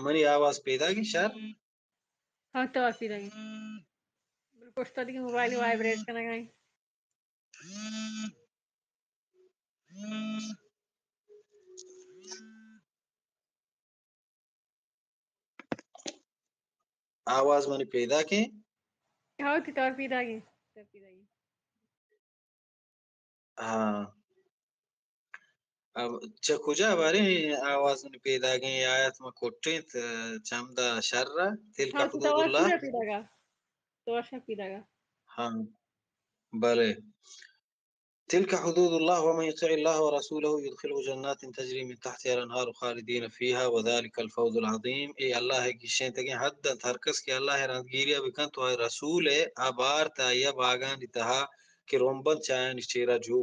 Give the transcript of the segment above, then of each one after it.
منی آواز پیداگیں شر؟ ہاں، تو پیداگیں۔ بل پشتا دیگہ موبائل وائبریٹ کنگا ایں۔ آواز منی پیداکیں؟ ہاں، تو پیداگیں۔ تو پیداگیں۔ ہاں۔ اب چہ کجا باریں آواز منی پیداگیں؟ آیت ما کٹیں، چمدا شر، تلک ہاں، تو حدود اللہ۔ پیداگا۔ تو پیداگا۔ ہاں۔ بلے۔ تلك حدود الله ومن يطع الله ورسوله يدخله جنات تجري من تحتها الأنهار خالدين فيها وذلك الفوز العظيم۔ اے اللہ ءِ گیشینتگیں حد انت۔ ہر کس کہ اللہ ءِ رندگیری ءَ بکنت و آئی رسول ءِ آ بارت، آئی ءِ باگانی تہا کہ رمبنت چہ آیانی چیرا جو،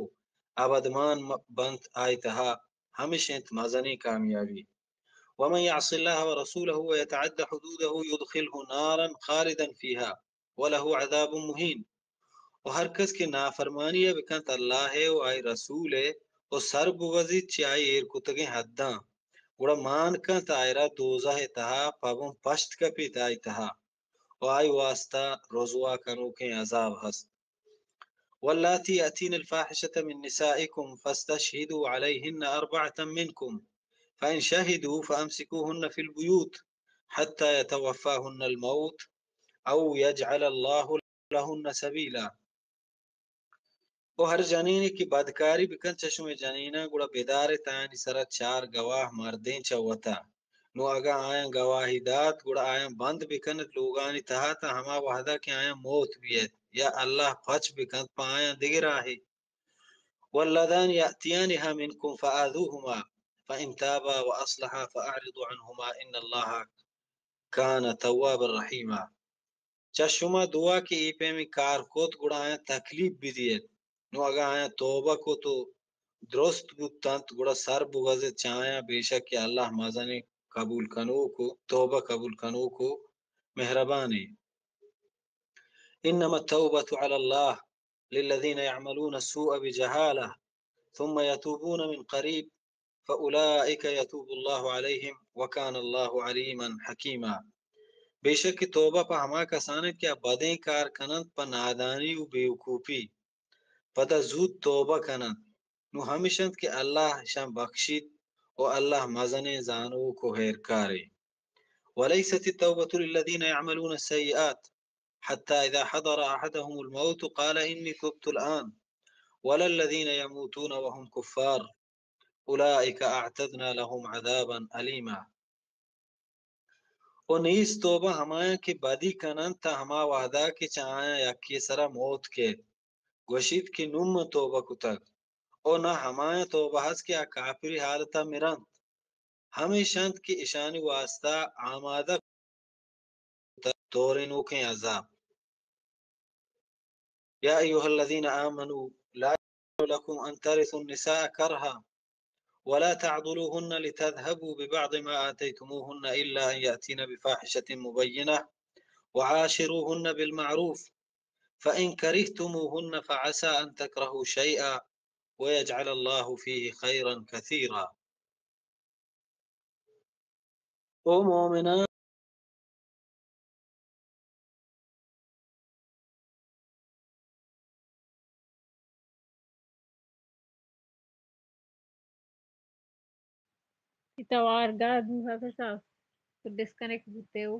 ابدمان م-، بنت آئی تہا، ہمش انت مزنیں کامیابی۔ ومن يعص الله ورسوله ويتعد حدوده يدخله نارا خالدا فيها وله عذاب مهين۔ و ہر کس کہ نافرمانی ءَ بکنت اللہ ءِ و آئی رسول ءِ و سر بگوزیت چہ آئی ایر کتگیں حداں، گڑا مان کنت آئرا دوزہ ءِ تہا پبن پشت کپیت آئی تہا و آئی واستا رسوا کنوکیں عذاب ہست۔ واللاتي يأتين الفاحشة من نسائكم فاستشهدوا عليهن أربعة منكم فإن شهدوا فأمسكوهن في البيوت حتى يتوفاهن الموت أو يجعل الله لهن سبيلا۔ و ہر جنینے کہ بدکاری بکنت چہ شمئے جنیناں، گڑا بدارت آیانی سرا چار گواہ مردین چہ وتا۔ نوں اگاں آیاں گواہی دات، گڑا آیاں بند بکنت لوگانی تہا تاں ہما وہدا کہ آیاں موت بیت، یا اللہ پچ بکنت پہ آیاں دگہ راہے۔ واللذان يأتيانها منكم فآذوهما فإن تابا وأصلحا فأعرضوا عنهما إن الله كان توابا رحيما۔ چہ شما دوا کہ اے پیمیں کار کت، گڑا آیاں تکلیف بدیت۔ نوں اگاں آیاں توبہ کت و درست بوتنت، گڑا سر بگوزیت چہ آیاں، بے شک کہ اللہ مزنیں قبول کنوک و توبہ قبول کنوک و مہربانے۔ إنما التوبة على الله للذين يعملون السوء بجهالة ثم يتوبون من قريب فأولئك يتوب الله عليهم وكان الله عليما حكيما۔ بے شک کہ توبہ پہ ہما کسان انت کہ آ بدیں کار کننت پہ نادانی و بیوقوفی، پدا زوت توبہ کننت، نوں ہمش انت کہ اللہ اشاں بخشیت و اللہ مزنیں زانوک و ہیرکارے۔ وليست التوبة للذين يعملون السيئات حتى إذا حضر أحدهم الموت قال إني تبت الآن ولا الذين يموتون وهم كفار أولئك أعتدنا لهم عذابا أليما۔ و نیست توبہ ہمایاں کہ بدی کننت تاں ہما وہدا کہ چہ آیاں یکے سرا موت کیت، گوشیت کہ نوں من توبہ کتگ۔ و نہ ہمایاں توبہ ہست کہ آ کافری حالتا مرنت۔ ہمیش انت کہ اشانی واستا آمادہ کتگ تورینوکیں عذاب۔ يا أيها الذين آمنوا لا يحل لكم أن ترثوا النساء كرها ولا تعضلوهن لتذهبوا ببعض ما آتيتموهن إلا أن يأتين بفاحشة مبينة وعاشروهن بالمعروف فإن كرهتموهن فعسى أن تكرهوا شيئا ويجعل الله فيه خيرا كثيرا۔ او مومنان! توار گاد مسافر صاحب، تو ڈسکنیکٹ بوتے ہو۔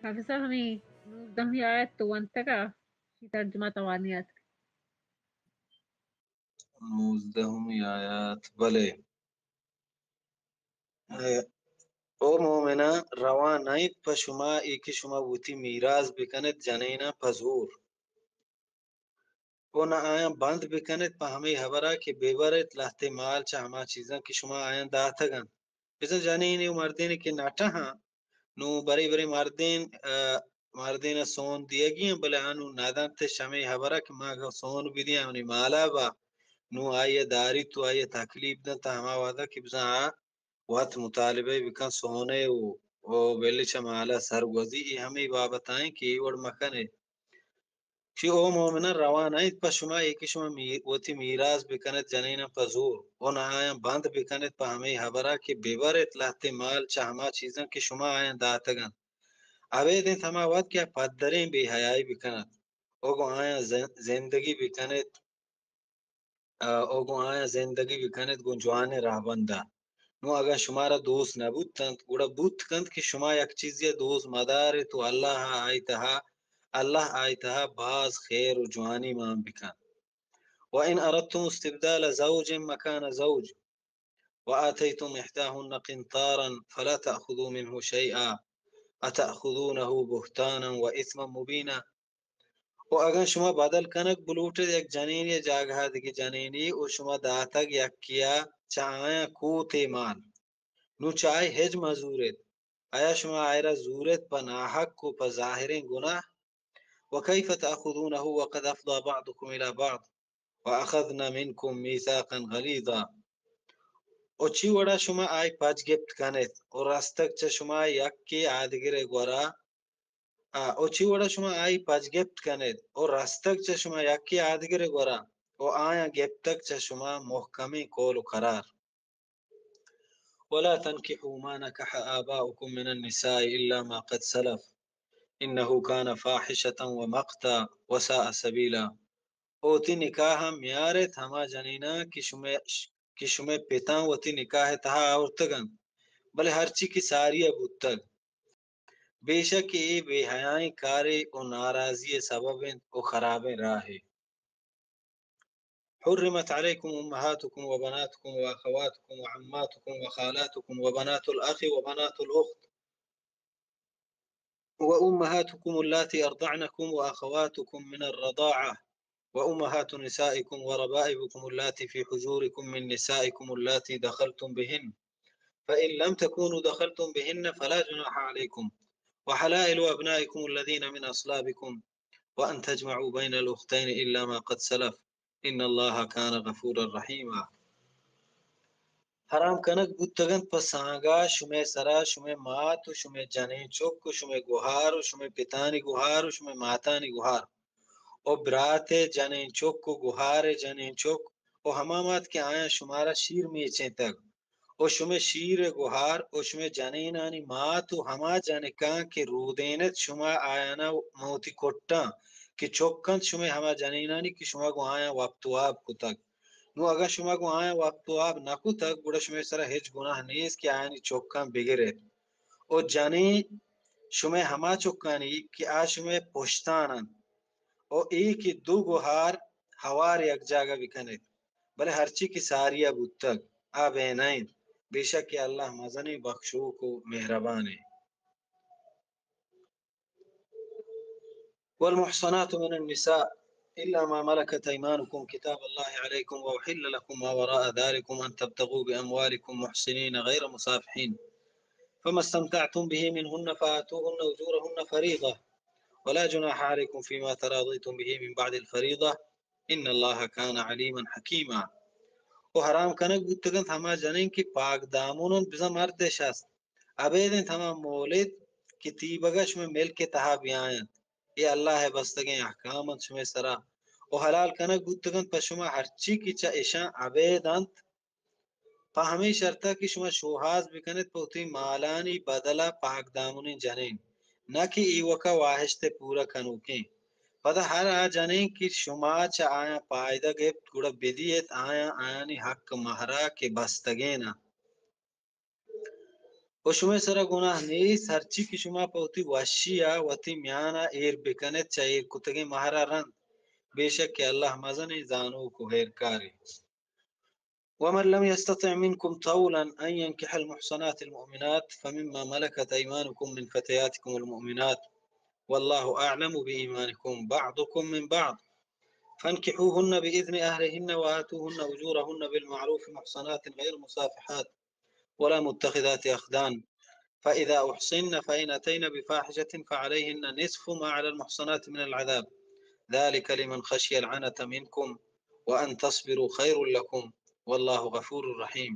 حافظ صاحب، ہمیں نوزدہمی آیت تو ونتگا، شی ترجمہ توانی اتک۔ نوزدہمی آیت، بلے۔ او مومناں، روا نہ انت پہ شما اے کہ شما وتی میراث بکنت جنیناں پہ زور، و نہ آیاں بند بکنت پہ ہمے ہبرا کہ ببرت لہتے مال چہ ہما چیزاں کہ شما آیاں داتگ انت۔ بزاں جنینے و مردینے کہ نٹہاں، نوں برے برے مردین، آ، مردین ء سون دیگی انت، بلے آ نوں ندنت اش ہمے ہبرا کہ ما اگاں سون بدیاں منی مالا با، نوں آئی ء داریت و آئی ء تکلیف دنت، ہما وہدا کہ بزاں آ وت مطالبہ بکن سونے و، و بلی چہ مالا سرگوزی، اے ہمے بابت آئیں کہ اے وڑ مکنے۔ چی او مومناں، روا نہ انت پہ شما اے کہ شما می-، وتی میراث بکنت جنیناں پہ زور، و نہ آیاں بند بکنت پہ ہمے ہبرا کہ ببرت لہتے مال چہ ہما چیزاں کہ شما آیاں داتگ انت۔ ابید انت ہما وہد کہ آ پدریں بے حیائی بکنت، و گوں آیاں زن-، زندگی بکنت، آ، و گوں آیاں زندگی بکنت گوں جوانیں رہبندا۔ نوں اگاں شمارا دوست نہ بوتنت، گڑا بوت کنت کہ شما یک چیزے ء دوست مدارت و اللہ ء آئی تہا، اللہ آئی تہا باز خیر و جوانی مان بکنت۔ وإن أردتم استبدال زوج مكان زوج وآتيتم إحداهن قنطارا فلا تأخذوا منه شيئا أتأخذونه بهتانا وإثما مبينا۔ و اگاں شما بدل کنگ بلوٹت یک جنینے ء جاگہ ء دگہ جنینے و شما داتگ یکے ء چہ آیاں کوتے مال، نوں چہ آئی ہچ مہ زورت، آیا شما آئرا زورت پہ ناحق و پہ ظاہریں گناہ؟ وكيف تأخذونه وقد أفضى بعضكم إلى بعض وأخذن منكم ميثاقا غليظا۔ و چی وڑا شما آئی پج گپت کنت و رستگ چہ شما یکے آدگرے گورا، آ، و چی وڑا شما آئی پج گپت کنت و رستگ چہ شما یکے آدگرے گورا و آیاں گپتگ چہ شما محکمیں قول و قرار۔ ولا تنكحوا ما نكح آباؤكم من النساء إلا ما قد سلف إنه كان فاحشة ومقتا وساء سبيلا۔ و وتی نکاح ء میارت ہما جنیناں کہ شمئے، کہ شمئے پتاں وتی نکاح ء تہا آورتگ انت، بلے ہرچی کہ ساری ء بوتگ، بے شک اے بے حیائیں کارے و ناراضی ء سبب انت و خرابیں راہے۔ حرمت عليكم أمهاتكم وبناتكم وأخواتكم وعماتكم وخالاتكم وبنات الأخ وبنات الأخت وأمهاتكم اللاتي أرضعنكم وأخواتكم من الرضاعة وأمهات نسائكم وربائبكم اللاتي في حجوركم من نسائكم اللاتي دخلتم بهن، فإن لم تكونوا دخلتم بهن فلا جناح عليكم، وحلائل أبنائكم الذين من أصلابكم، وأن تجمعوا بين الأختين إلا ما قد سلف، إن الله كان غفورا رحيما۔ حرام کنگ بوتگ انت پہ سانگا شمئے سرا شمئے مات و شمئے جنین چک و شمئے گہار و شمئے پتانی گہار و شمئے ماتانی گہار و برات ء جنین چک و گہار ء جنین چک و ہما مات کہ آیاں شمارا شیر میچینتگ و شمئے شیر ء گہار و شمئے جنینانی مات و ہما جنکاں کہ رودینت شما آیانا من وتی کٹاں کہ چک انت شمئے ہما جنینانی کہ شما گوں آیاں وپت واب کتگ۔ نوں اگاں شما گوں آیاں وپت واب نہ کتگ، گڑا شمئے سرا ہچ گناہ نیست کہ آیانی چکاں بگرئیت۔ و جنین شمئے ہما چکانی کہ آ شمئے پشتان انت، و اے کہ دو گہار ہوار یک جاگہ بکنیت، بلے ہرچی کہ ساریا بوتگ، آ بہ نہ انت، بے شک کہ اللہ مزنیں بخشوک و مہربانے۔ والمحصنات من النساء إلا ما ملكت أيمانكم كتاب الله عليكم وأحل لكم ما وراء ذلكم أن تبتغوا بأموالكم محصنين غير مسافحين، فما استمتعتم به منهن فآتوهن أجورهن فريضة، ولا جناح عليكم فيما تراضيتم به من بعد الفريضة، إن الله كان عليما حكيما۔ و حرام کنگ بوتگ انت ہما جنین کہ پاک دامن انت، بزاں مردش است۔ ابید انت ہما مولد کہ تیبگا شمئے ملک ء تہا بیاینت۔ اے اللہ ء بستگیں احکام انت شمئے سرا۔ و حلال کنگ بوتگ انت پہ شما ہرچی کہ چہ اشاں ابید انت، پہ ہمے شرطا کہ شما شوہاز بکنیت پہ وتی مالانی بدلا پاک دامنیں جنین، نہ کہ ایوکا واہشت ء پورا کنوکیں۔ پدا ہر آ جنین کہ شما چہ آیاں پائدہ گپت، گڑا بدیت آیاں آیانی حق مہرا کہ بستگین انت۔ و شمئے سرا گناہ نیست، ہرچی کہ شما پہ وتی وشی ء وتی میان ء ایر بکنیت، چہ ایر کتگیں مہر ء رند، بے شک کہ اللہ مزنیں زانوک و ہیرکارے۔ ومن لم يستطع منكم طولا أن ينكح المحصنات المؤمنات فمما ملكت أيمانكم من فتياتكم المؤمنات، والله أعلم بإيمانكم بعضكم من بعض، فانكحوهن بإذن أهلهن وآتوهن أجورهن بالمعروف محصنات غير مسافحات ولا متخذات أخدان، فإذا أحصن فإن أتين بفاحشة فعليهن نصف ما على المحصنات من العذاب، ذلك لمن خشي العنة منكم، وأن تصبروا خير لكم، والله غفور رحيم۔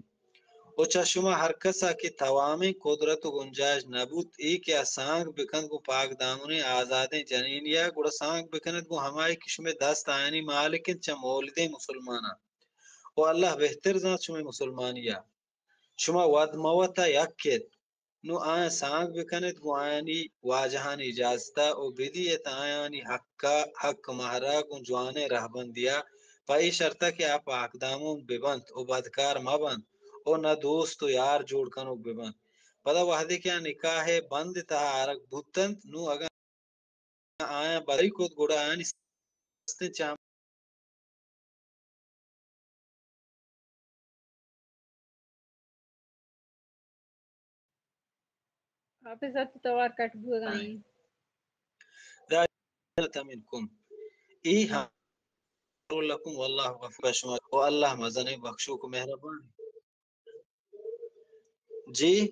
و چہ شما ہر کسا کہ توامیں قدرت و گنجائش نہ بوت، اے کہ آ سانگ بکنت گوں پاک دامنیں آزادیں جنینیا، گڑا سانگ بکنت گوں ہمائی کہ شمئے دست آیانی مالک انت چہ مولدیں مسلماناں۔ و اللہ بہتر زانت شمئے مسلمانیا۔ شما وت مہ وتا یک ات، نوں آیاں سانگ بکنیت گوں آیانی واجہانی اجازتا و بدیت آیانی حقا، حق مہرا گوں جوانیں رہبندیا، پہ اے شرطا کہ آ پاکدامن ببنت و بدکار مبنت و نہ دوست و یار جوڑ کنوک ببنت۔ پدا وہدے کہ آ نکاحئے بندئے تہا آرگ بوتنت، نوں اگاں آیاں بدکاری کت، گڑا آیانی سستیں چام۔ حافظ صاحب، تو توار کٹ بوگا ایں۔ ذلك منكم۔ اے ہاں۔ ہم لكم والله غفور، شما و اللہ مزنیں بخشوک و مہربان۔ جی؟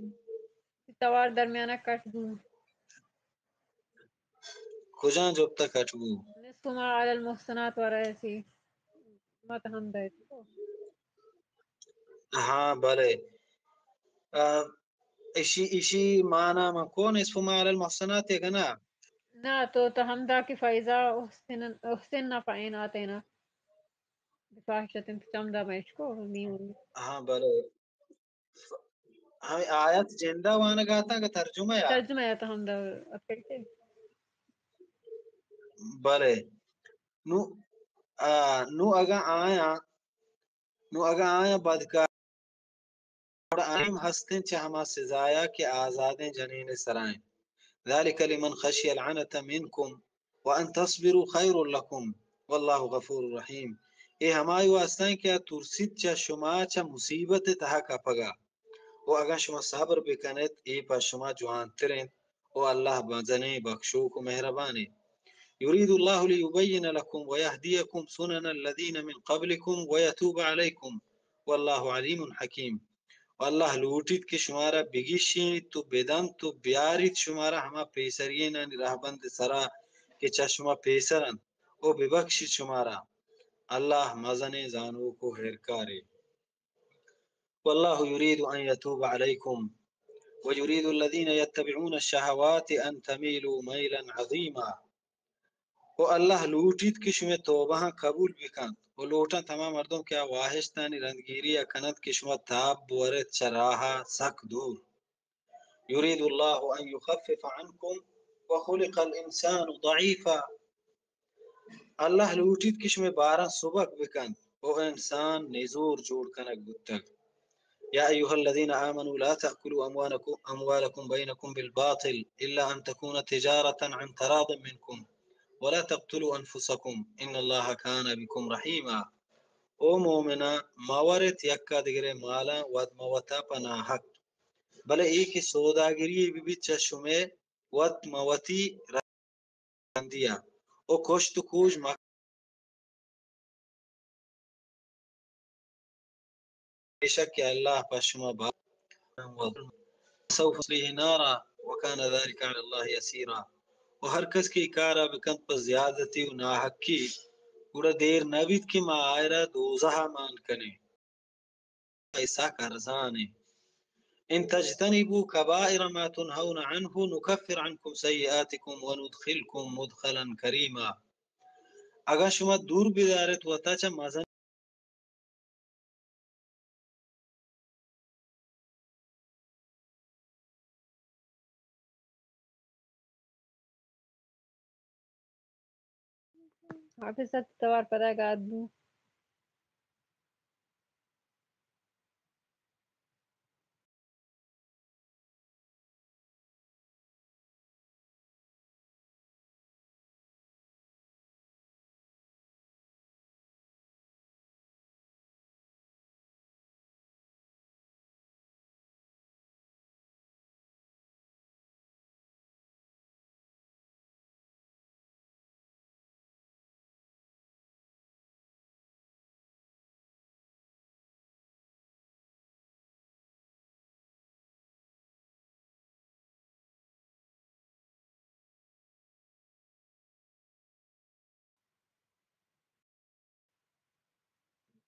توار درمیانا کٹ بو۔ کجام جبتا کٹ بو؟ نصف ما علی المحصنات و رئیسی۔ ما تو ہم دئیت۔ ہاں، بلے۔ آ، اشی، اشی مانا من کو نصف ما علی المحصنات ہے کہ نا؟ نا، تو، تو ہمدا کہ فإذا أحصن، أحصن فإن أتين بفاحشة، تو چمدا میچ کو، نی۔ ہاں، بلے۔ ہمے آیت جندا وانگا اتاں کہ ترجمہ یا؟ ترجمہ یا تو ہمدا اتکگ کہ۔ بلے۔ نو، آ، نو اگاں آیاں، نو اگاں آیاں بدکار گڑا آیاں ہستیں چہ ہما سزایا کہ آزادیں جنین سرا انت۔ ذلك لمن خشي العنة منكم وأن تصبروا خير لكم والله غفور رحيم۔ اے ہمائی واسطہ انت کہ آ ترسیت چہ شما چہ مصیبت تہا کپگا، و اگاں شما صبر بکنیت، اے پہ شما جوانتر انت۔ و اللہ مزنیں بخشوک و مہربانے۔ يريد الله ليبين لكم ويهديكم سنن الذين من قبلكم ويتوب عليكم والله عليم حكيم۔ و اللہ لوٹیت کہ شمارا بگیشینیت و بدنت و بیاریت شمارا ہما پیسرینانی رہبند سرا کہ چہ شما پیسر انت، و ببخشیت شمارا۔ اللہ مزنیں زانوک و ہیرکارے۔ والله يريد أن يتوب عليكم ويريد الذين يتبعون الشهوات أن تميلوا ميلا عظيما۔ و اللہ لوٹیت کہ شمئے توبہاں قبول بکنت، و لوٹنت ہما مردم کہ آ واہشتانی رندگیریا کننت کہ شما تاب بورت چہ راہا سک دور۔ يريد الله أن يخفف عنكم وخلق الإنسان ضعيفا۔ اللہ لوٹیت کہ شمئے باراں سبک بکنت، و انسان نزور جوڑ کنگ بوتگ۔ يا أيها الذين آمنوا لا تأكلوا أموالكم، أموالكم بينكم بالباطل إلا أن تكون تجارة عن تراض منكم ولا تقتلوا أنفسكم إن الله كان بكم رحيما۔ او مومناں، مہ ورت یکا دگرے مالاں وت مہ وتا پہ ناحق، بلے اے کہ سوداگری بہ بیت چہ شمئے وت مہ وتی رندیا، و کشت و کوژ مہ، بے شک کہ اللہ پہ شما با، سوف نصليه نارا وكان ذلك على الله يسيرا۔ و ہر کس کہ اے کارا بکنت پہ زیادتی و ناحقی، گڑا دیر نہ بیت کہ ما آئرا دوزہا مان کنیں۔ اے سک ارزان انت۔ إن تجتنبوا كبائر ما تنهون عنه نكفر عنكم سيئاتكم وندخلكم مدخلا كريما۔ اگاں شما دور بدارت وتا چہ مزن حافظ صاحب توار پدا گاد بو۔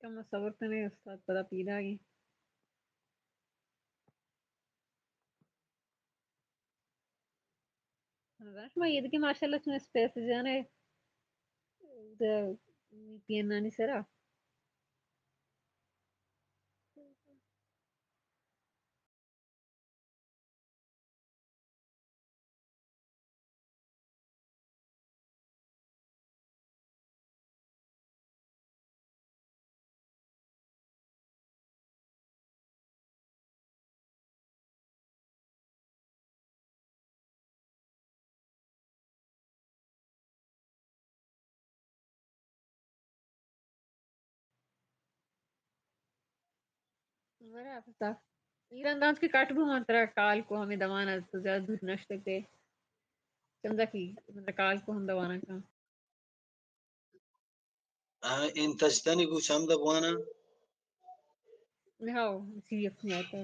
کم صبر کنے استاد، پدا پیداگی۔ رمضان، شما عید کہ ماشاءاللہ چون اسپیس جانے وی پی این آنی سرا۔ برابر تا۔ ایران دانت کہ کٹ بو، من ترا کال کو ہمیں دوانا، تو زیادہ دور نشتگ دے۔ چمدا کی من ترا کال کو ہم دوانا کن۔ آ، ان تجتنبوا چمدا بوانا۔ ہاؤ، سی ایف نہیں آتا۔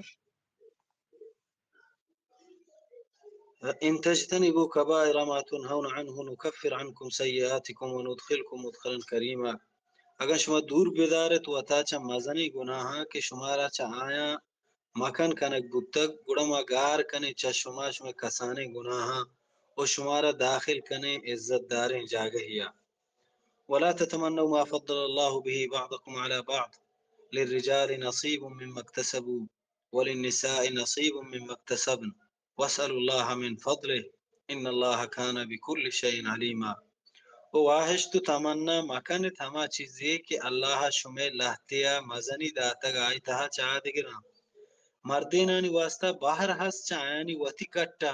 ان تجتنبوا كبائر ما تنهون عنه نكفر عنكم سيئاتكم وندخلكم مدخلا كريما۔ اگاں شما دور بدارت وتا چہ مزنیں گناہاں کہ شمارا چہ آیاں مکن کنگ بوتگ، گڑا ما گار کنیں چہ شما شمئے کسانیں گناہاں و شمارا داخل کنیں عزت داریں جاگہیا۔ ولا تتمنوا ما فضل الله به بعضكم على بعض، للرجال نصيب مما اكتسبوا وللنساء نصيب مما اكتسبن، واسألوا الله من فضله، إن الله كان بكل شيء عليما۔ و واہشت و تمنا مکنت ہما چیزے کہ اللہ شمئے لہتیا مزنی داتگ آئی تہا چہ آ دگراں۔ مردینانی واسطہ بہر ہست چہ آیانی وتی کٹا،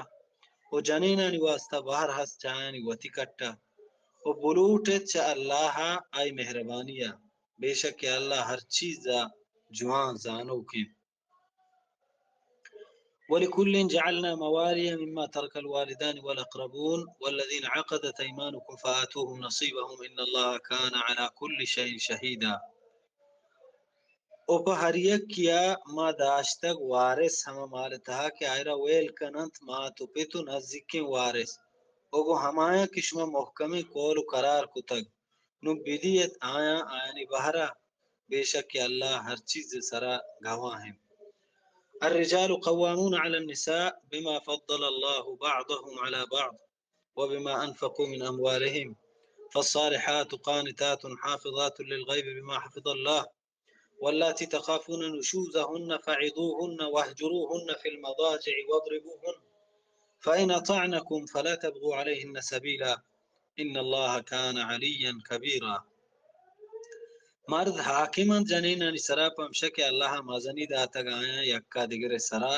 و جنینانی واسطہ بہر ہست چہ آیانی وتی کٹا۔ و بلوٹت چہ اللہ آئی مہربانیا، بے شک کہ اللہ ہر چیزا جوان زانوک انت۔ ولكل جعلنا موالي مما ترك الوالدان والأقربون والذين عقدت أيمانكم فآتوهم نصيبهم إن الله كان على كل شيء شهيدا۔ و پہ ہر یکیا ما داشتگ وارث ہما مال تہا کہ آئرا ویل کننت مات و پت و نزیکیں وارث، و گوں ہمایاں کہ شما محکمیں قول و قرار کتگ، نوں بدیت آیاں آیانی بہرا، بے شک کہ اللہ ہر چیز سرا گواہ انت۔ الرجال قوامون على النساء بما فضل الله بعضهم على بعض وبما أنفقوا من أموالهم، فالصالحات قانتات حافظات للغيب بما حفظ الله، واللاتي تخافون نشوزهن فعظوهن واهجروهن في المضاجع واضربوهن، فإن أطعنكم فلا تبغوا عليهن سبيلا، إن الله كان عليا كبيرا۔ مرد حاکم انت جنینانی سرا، پمشا کہ اللہ ء مزنی داتگ آیاں یکا دگرے سرا،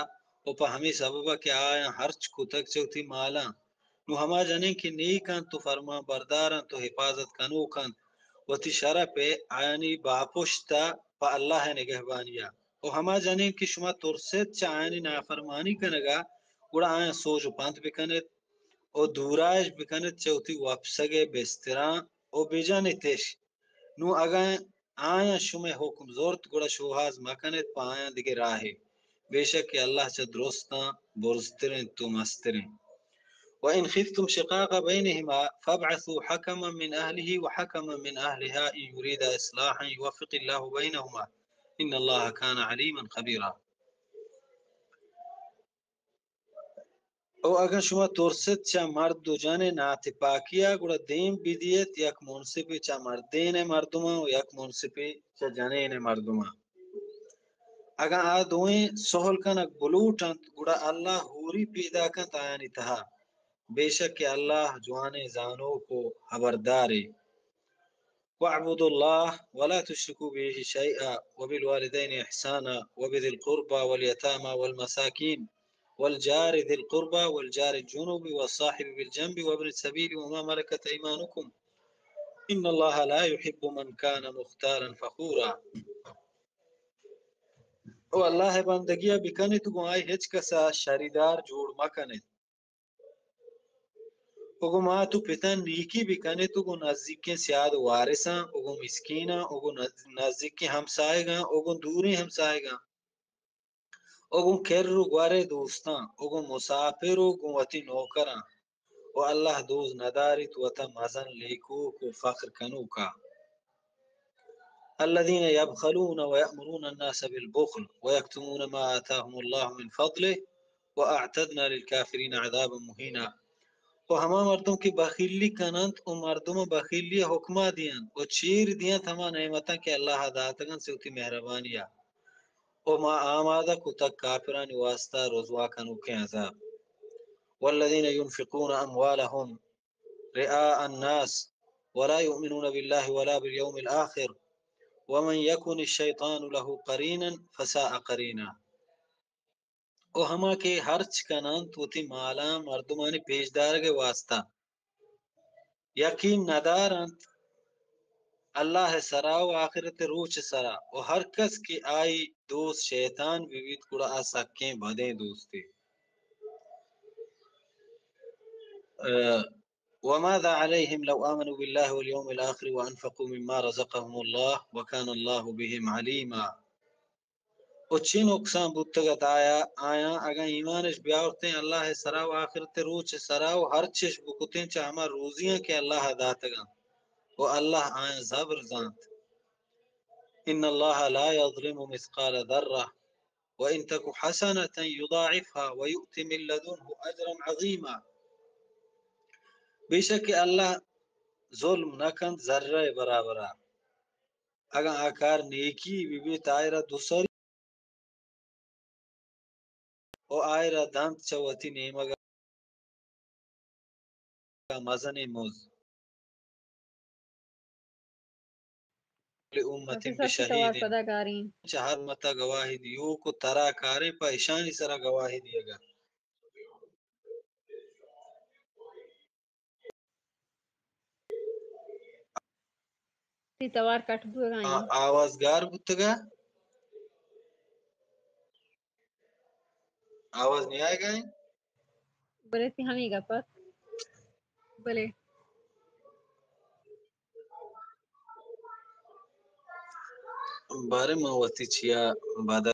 و پہ ہمے سبب ء کہ آیاں ہرچ کتگ چہ وتی مالاں، نوں ہما جنین کہ نیک انت و فرمان بردار انت و حفاظت کنوک انت، وتی شرپ ء آیانی باپشت ء پہ اللہ ء نگہبانی ء۔ و ہما جنین کہ شما ترست چہ آیانی نافرمانی کنگ ء، گڑا آیاں سوج و پنت بکن ات و دورا اش بکن ات چہ وتی وپسگ ء بستراں و بجن ات اش۔ نوں اگاں آیاں شمئے حکم زرت، گڑا شوہاز مکن ات پہ آیاں دگہ راہے۔ بے شک کہ اللہ چہ درستاں برزتر انت و مستر انت۔ وإن خفتم شقاق بينهما فابعثوا حكما من أهله وحكما من أهلها إن يريدا إصلاحا يوفق الله بينهما إن الله كان عليما خبيرا۔ او اگاں شما ترست چہ مرد و جن ء ناتپاکی ء، گڑا دیم بدیت یک منصفے چہ مردین ء مردماں و یک منصفے چہ جنین ء مردماں۔ اگاں آ دوئیں سہل کنگ بلوٹ انت، گڑا اللہ ہوری پیدا کنت آیانی تہا۔ بے شک کہ اللہ جوانیں زانوک و ہبردارے۔ واعبدوا الله ولا تشركوا به شيئا وبالوالدين إحسانا وبذي القربى واليتامى والمساكين والجار ذي القربى والجار الجنب والصاحب بالجنب وابن السبيل وما ملكت أيمانكم إن الله لا يحب من كان مختالا فخورا۔ او اللہ ء بندگی ء بکنیت، گوں آئی ہچ کس ء شریدار جوڑ مکنیت۔ و گوں مات و پتاں نیکی بکن ات و گوں نزیکیں سیاد و وارثاں و گوں مسکیناں و گوں نز-، نزیکیں ہمساہگاں و گوں دوریں ہمساہگاں و گوں کر و گور ء دوستاں و گوں مساپر و گوں وتی نوکراں، و اللہ دوست نداریت وتا مزن لیکوک و فخر کنوکا۔ الذين يبخلون ويأمرون الناس بالبخل ويكتمون ما آتاهم الله من فضله وأعتدنا للكافرين عذابا مهينا. و ہما مردم کہ بخیلی کننت و مردم بخیلی حکما دینت و چیر دینت ہما نعمتاں کہ اللہ داتگنت سے وتی مہربانیا، و ما آمادہ کتگ کافرانی واسطہ رسوا کنوکیں عذاب. والذين ينفقون أموالهم رئاء الناس ولا يؤمنون بالله ولا باليوم الآخر ومن يكن الشيطان له قرينا فساء قرينا. و ہما کہ ہرچ کننت وتی مالاں مردمانی پیش دارگ ء واسطہ، یقین ندارنت اللہ ء سرا و آخرت ء روچ ء سرا، و ہر کس کہ آئی دوست شیطان بہ بیت، گڑا آ سکیں بدیں دوستے. ء، وماذا عليهم لو آمنوا بالله واليوم الآخر وأنفقوا مما رزقهم الله وكان الله بهم عليما. و چی نقصان بوتگ ات آیا، آیاں اگاں ایمانش بیاورتیں اللہ ء سرا و آخرت ء روچ ء سرا و ہرچش بکتیں چہ ہما روزیاں کہ اللہ ء داتگاں، و اللہ آیاں زبر زانت. ان اللہ لا یظلم مثقال ذرہ وان تک حسنة یضاعفها ویؤت من لدنه اجرا عظیما. بے شک کہ اللہ ظلم نہ کنت ذرہ ء برابرا. اگاں آ کار نیکی بہ بیت، آئرا دو سری و آئرا دنت چہ وتی نیمگا مزنیں مز. لأمة بشهيد، چہ ہر امتا گواہی دیوک و ترا کاریں پہ اشانی سرا گواہی دیگا. تئی توار کٹ بوگا آ-، آواز گار بوتگا؟ آواز نہیں آئے گا؟ بلے تئی ہمیں گپت. بلے. بارے من وتی چیا بدل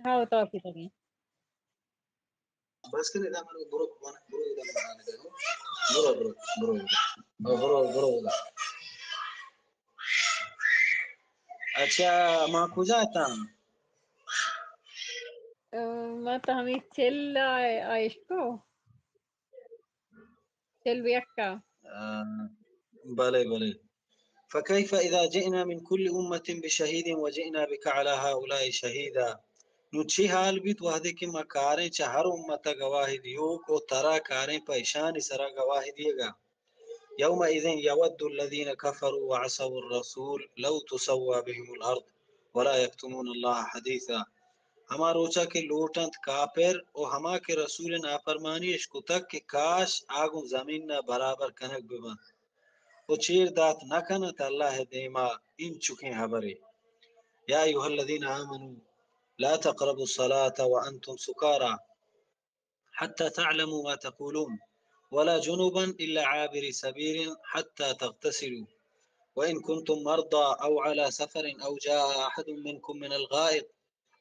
ہاں، تو کی تگی. بس کن ادا من برو، برو، برو ادا من آنے دے. برو، برو، برو ادا. برو، برو، برو ادا. اچھا، ما کجا اتاں؟ اه، ما تو ہمیں چل آ-، آئشکو. چل بیکا. آ، بلے، بلے. فكيف إذا جئنا من كل أمة بشهيد وجئنا بك على هؤلاء شهيدا. نوں چی حال بیت وہدے کہ ما کاریں چہ ہر امت ء گواہی دیوک و ترا کاریں پہ اشانی سرا گواہی دیگا. يومئذ يود الذين كفروا وعصوا الرسول لو تسوى بهم الأرض ولا يكتمون الله حديثا. ہما روچا کہ لوٹنت کافر و ہما کہ رسول نافرمانی اش کتگ کہ کاش آ گوں زمین ء برابر کنگ بہ بنت و چیر دات نہ کنت اللہ ء دیما اینچکیں ہبرے. يا أيها الذين آمنوا لا تقربوا الصلاة وأنتم سكارى حتى تعلموا ما تقولون ولا جنبا إلا عابري سبيل حتى تغتسلوا وإن كنتم مرضى أو على سفر أو جاء أحد منكم من الغائط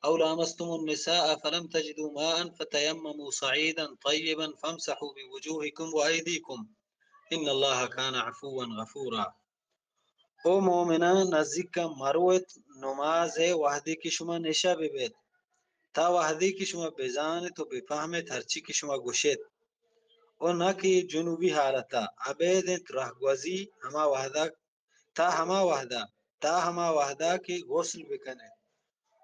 أو لامستم النساء فلم تجدوا ماء فتيمموا صعيدا طيبا فامسحوا بوجوهكم وأيديكم إن الله كان عفوا غفورا. او مومنان، نزیکا مروت نماز ء وہدے کہ شما نشہ بہ بیت، تا وہدے کہ شما بزانت و بفہمت ہرچی کہ شما گوشت، و نہ کہ جنوبی حالتا ابید انت رہگوزی ہما وہدا تا ہما وہدا، تا ہما وہدا کہ غسل بکنت.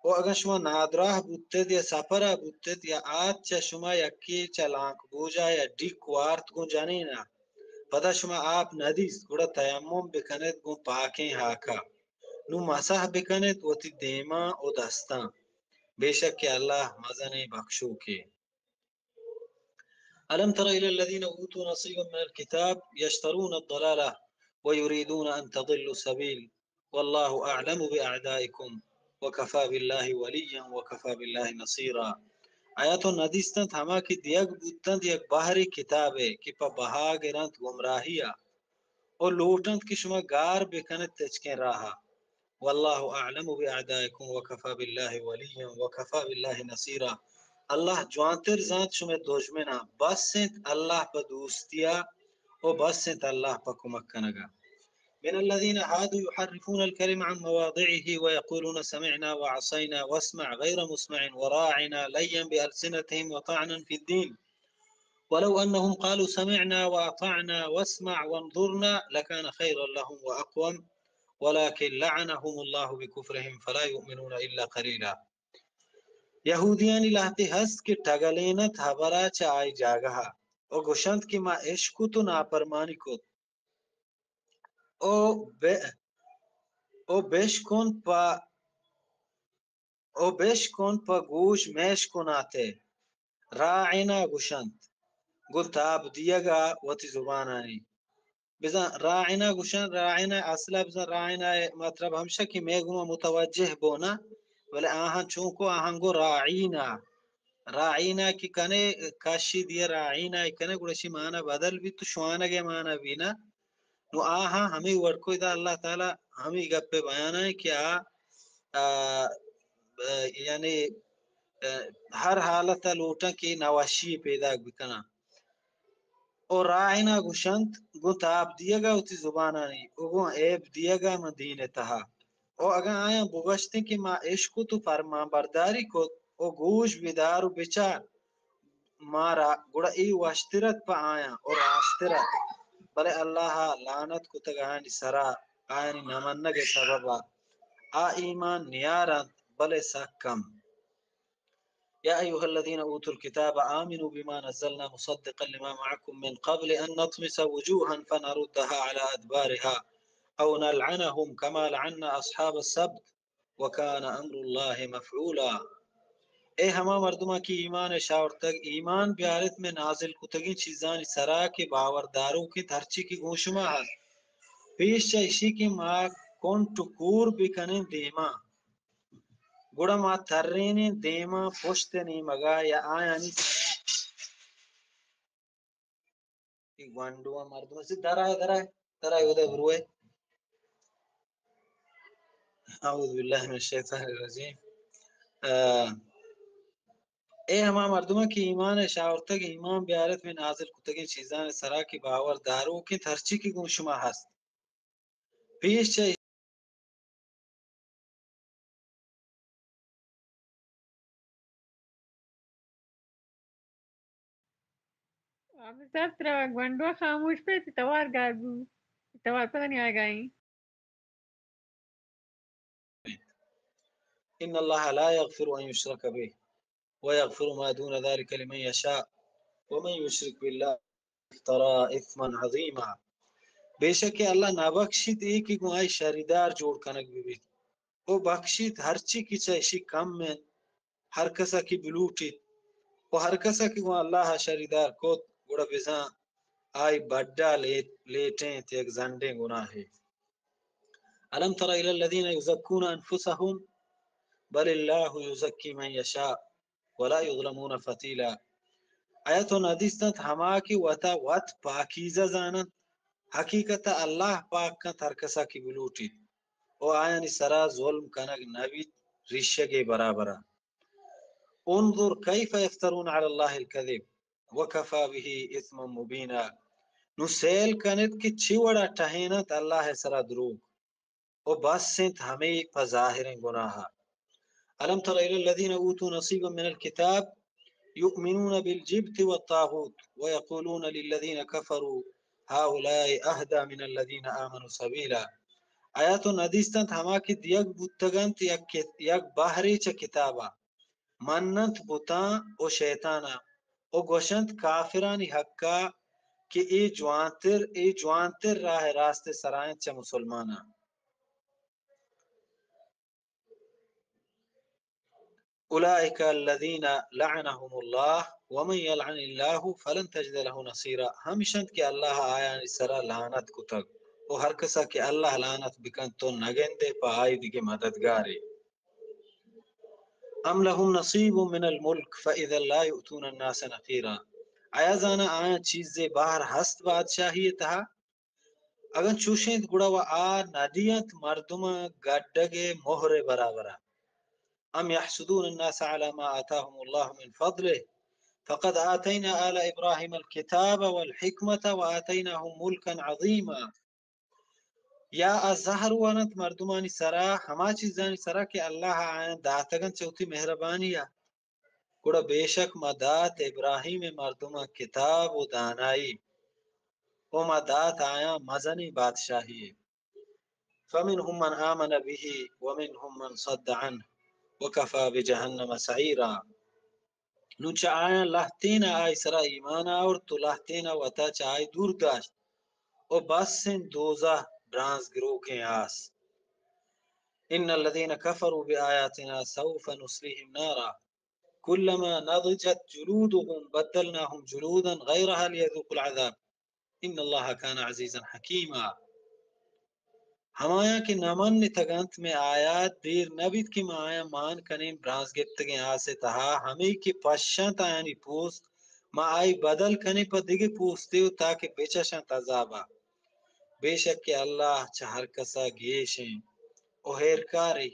و اگاں شما نادراہ بوتت یا سفرا بوتت یا آت چہ شما یکے چہ لانک بوجا یا ڈیک وارت گوں جنینا، پدا شما آپ ندیست، گڑا تیمم بکنیت گوں پاکیں ہاکا۔ نوں مسح بکنیت وتی دیماں و دستاں۔ بے شک کہ اللہ مزنیں بخشوکے۔ ألم تر إلى الذين أوتوا نصيبا من الكتاب يشترون الضلالة ويريدون أن تضلوا السبيل والله أعلم بأعدائكم وكفى بالله وليا وكفى بالله نصيرا۔ آیا تو ندیستنت ہما کہ دیگ بوتنت یک بہرے کتابے کہ پہ بہا گرنت گمراہیا و لوٹنت کہ شما گار بکنت تچکیں راہا۔ والله أعلم بأعدائكم وكفى بالله وليا وكفى بالله نصيرا۔ اللہ جوانتر زانت شمئے دژمناں، بس انت اللہ پہ دوستیا و بس انت اللہ پہ کمک کنگا۔ من الذين هادوا يحرفون الكلم عن مواضعه ويقولون سمعنا وعصينا واسمع غير مسمع وراعنا ليا بألسنتهم وطعنا في الدين ولو أنهم قالوا سمعنا وأطعنا واسمع وانظرنا لكان خيرا لهم وأقوم ولكن لعنهم الله بكفرهم فلا يؤمنون إلا قليلا۔ یہودیانی لہتے ہست کہ ٹگلینت ہبرا چہ آئی جاگہا و گوشنت کہ ما اشکت و نافرمانی کت۔ او بے، او بشکن پہ، او بشکن پہ گوش میشکناتے۔ راعنا گوشنت، گوں تاب دیگا وتی زبانانی۔ بزاں راعنا گوشنت، راعنا اصلا بزاں راعنا مطلب ہمشہ کہ مئے گوما متوجہ بونا، بلے آہاں چونکو آہاں گوں راعینا، راعینا کہ کنے کشی دیئے راعینا کنے گڑا شی معنی بدل بیت تو شوانگے معنی بینا۔ نو آہاں ہمے وڑ کو ادا اللہ تعالی ہمے گپے بیان ہے کہ آ، آ، آ، یعنی، آ، ہر حالت ء لوٹاں کہ نوشی پیداک بکناں۔ او راعنا گوشنت، گوں تاب دیگا وتی زبانانی، او گوں عیب دیگا من دین تہا۔ او اگاں آیاں بگوشتیں کہ ما اشکت و فرمان برداری کت، او گوش بدار و بچار، مارا، گڑا اے وشتر ات پہ آیاں و راستر ات، بلے اللہ ء لعنت کتگ آیانی سرا، آیانی نہ منگ ء سبب ء آ ایمان نیار انت، بلے سک کم۔ يا أيها الذين أوتوا الكتاب آمنوا بما نزلنا مصدقا لما معكم من قبل أن نطمس وجوها فنردها على أدبارها أو نلعنهم كما لعنا أصحاب السبت وكان أمر الله مفعولا۔ اے ہما مردماں کہ ایمان اش آورتگ، ایمان بیارت مئے نازل کتگیں چیزانی سرا کہ باور داروک انت ہرچی کہ گوں شما ہست، پیش چہ اشی کہ ما کنٹ و کور بکنیں دیما، گڑا ما ترینیں دیما پشت نیمگا یا آیانی سرا اے گونڈو ء مردم است، درائے، درائے، درائے، اودے بروئے۔ اعوذ باللہ من الشیطان الرجیم۔ آ، اے ہما مردماں کہ ایمان اش آورتگ، ایمان بیارت مئے نازل کتگیں چیزانی سرا کہ باور داروک انت ہرچی کہ گوں شما ہست۔ پیش چہ عابد صاحب، ترا گونڈو خاموش پہ، تئی توار گار بو، تئی توار پتہ نہیں آئے گا ہی۔ إن الله لا يغفر أن يشرك به ويغفر ما دون ذلك لمن يشاء ومن يشرك بالله افترى إثما عظيما۔ بے شک کہ اللہ نہ بخشیت اے کہ گوں آئی شریدار جوڑ کنگ بہ بیت۔ او بخشیت ہرچی کہ چہ اشی کم انت، ہر کسا کہ بلوٹیت۔ و ہر کسا کہ گوں اللہ ء شریدار کت، گڑا بزاں آئی بڈا لیٹ، لیٹینت یک زنڈیں گناہے۔ ألم تر إلى الذين يزكون أنفسهم بل الله يزكي من يشاء ولا يظلمون فتيلا۔ آیا تو ندیستنت ہما کہ وتا وت پاکیزہ زاننت؟ حقیقتا اللہ پاک کنت ہر کسا کہ بلوٹیت، و آیانی سرا ظلم کنگ نہ بیت ریشگے برابرا۔ انظر كيف يفترون على الله الكذب وكفى به إثما مبينا۔ نوں سیل کنت کہ چی وڑا ٹہینت اللہ ء سرا دروگ، و بس انت ہمے پہ ظاہریں گناہ۔ ألم تر إلى الذين أوتوا نصيبا من الكتاب يؤمنون بالجبت والطاغوت ويقولون للذين كفروا هؤلاء أهدى من الذين آمنوا سبيلا۔ آیا تو ندیستنت ہما کہ دیگ بوتگنت یک، یک بہرے چہ کتابا، مننت بتاں و شیطاناں، و گوشنت کافرانی حقا کہ اے جوانتر، اے جوانتر راہ راست سرائیں چہ مسلماناں۔ اولئک الذین لعنهم اللہ ومن یلعن اللہ فلن تجد له نصیرا۔ ہمشنت کہ اللہ آیانی سرا لعنت کتگ، و ہر کسا کہ اللہ لعنت بکنت تو نگندے پہ آئی دگہ مددگارے۔ ام لهم نصیب من الملک فاذا لا یؤتون الناس نقیرا۔ آیا زانا آیاں چیزے بہر ہست بادشاہی تہا؟ اگن چوشینت گڑا و آ ندینت مردماں گڈگ مہر برابرا۔ ام یحسدون الناس علی ما آتاهم اللہ من فضله فقد آتینا آل ابراہیم الکتاب والحکمت وآتیناهم ملکا عظیما۔ یا آ زہر ورنت مردمانی سرا ہما چیزانی سرا کہ اللہ آیاں داتگن چہ وتی مہربانی ء۔ گڑا بے شک ما دات ابراہیم ء مردماں کتاب و دانائی، و ما دات آیاں مزنیں بادشاہی۔ فمنهم من آمن به ومنهم من صد عنه وكفى بجهنم سعيرا۔ نوں چہ آیاں لہتین ء آئی سرا ایمان آورت و لہتین ء وتا چہ آئی دور داشت و بس انت دوزہ برانز گروکیں آس۔ ان الذين كفروا بآياتنا سوف نصليهم نارا كلما نضجت جلودهم بدلناهم جلودا غيرها ليذوقوا العذاب ان اللہ کان عزیزا حکیما۔ ہمایاں کہ نہ منتگ انت مئے آیات، دیر نہ بیت کہ ما آیاں مان کنیں برانز گپتگیں آس ء تہا، ہمے کہ پشنت آیانی پوست، ما آئی بدل کنیں پہ دگہ پوستے و تاکہ بچشنت عذابا۔ بے شک کہ اللہ چہ ہر کسا گیش انت و ہیرکارے۔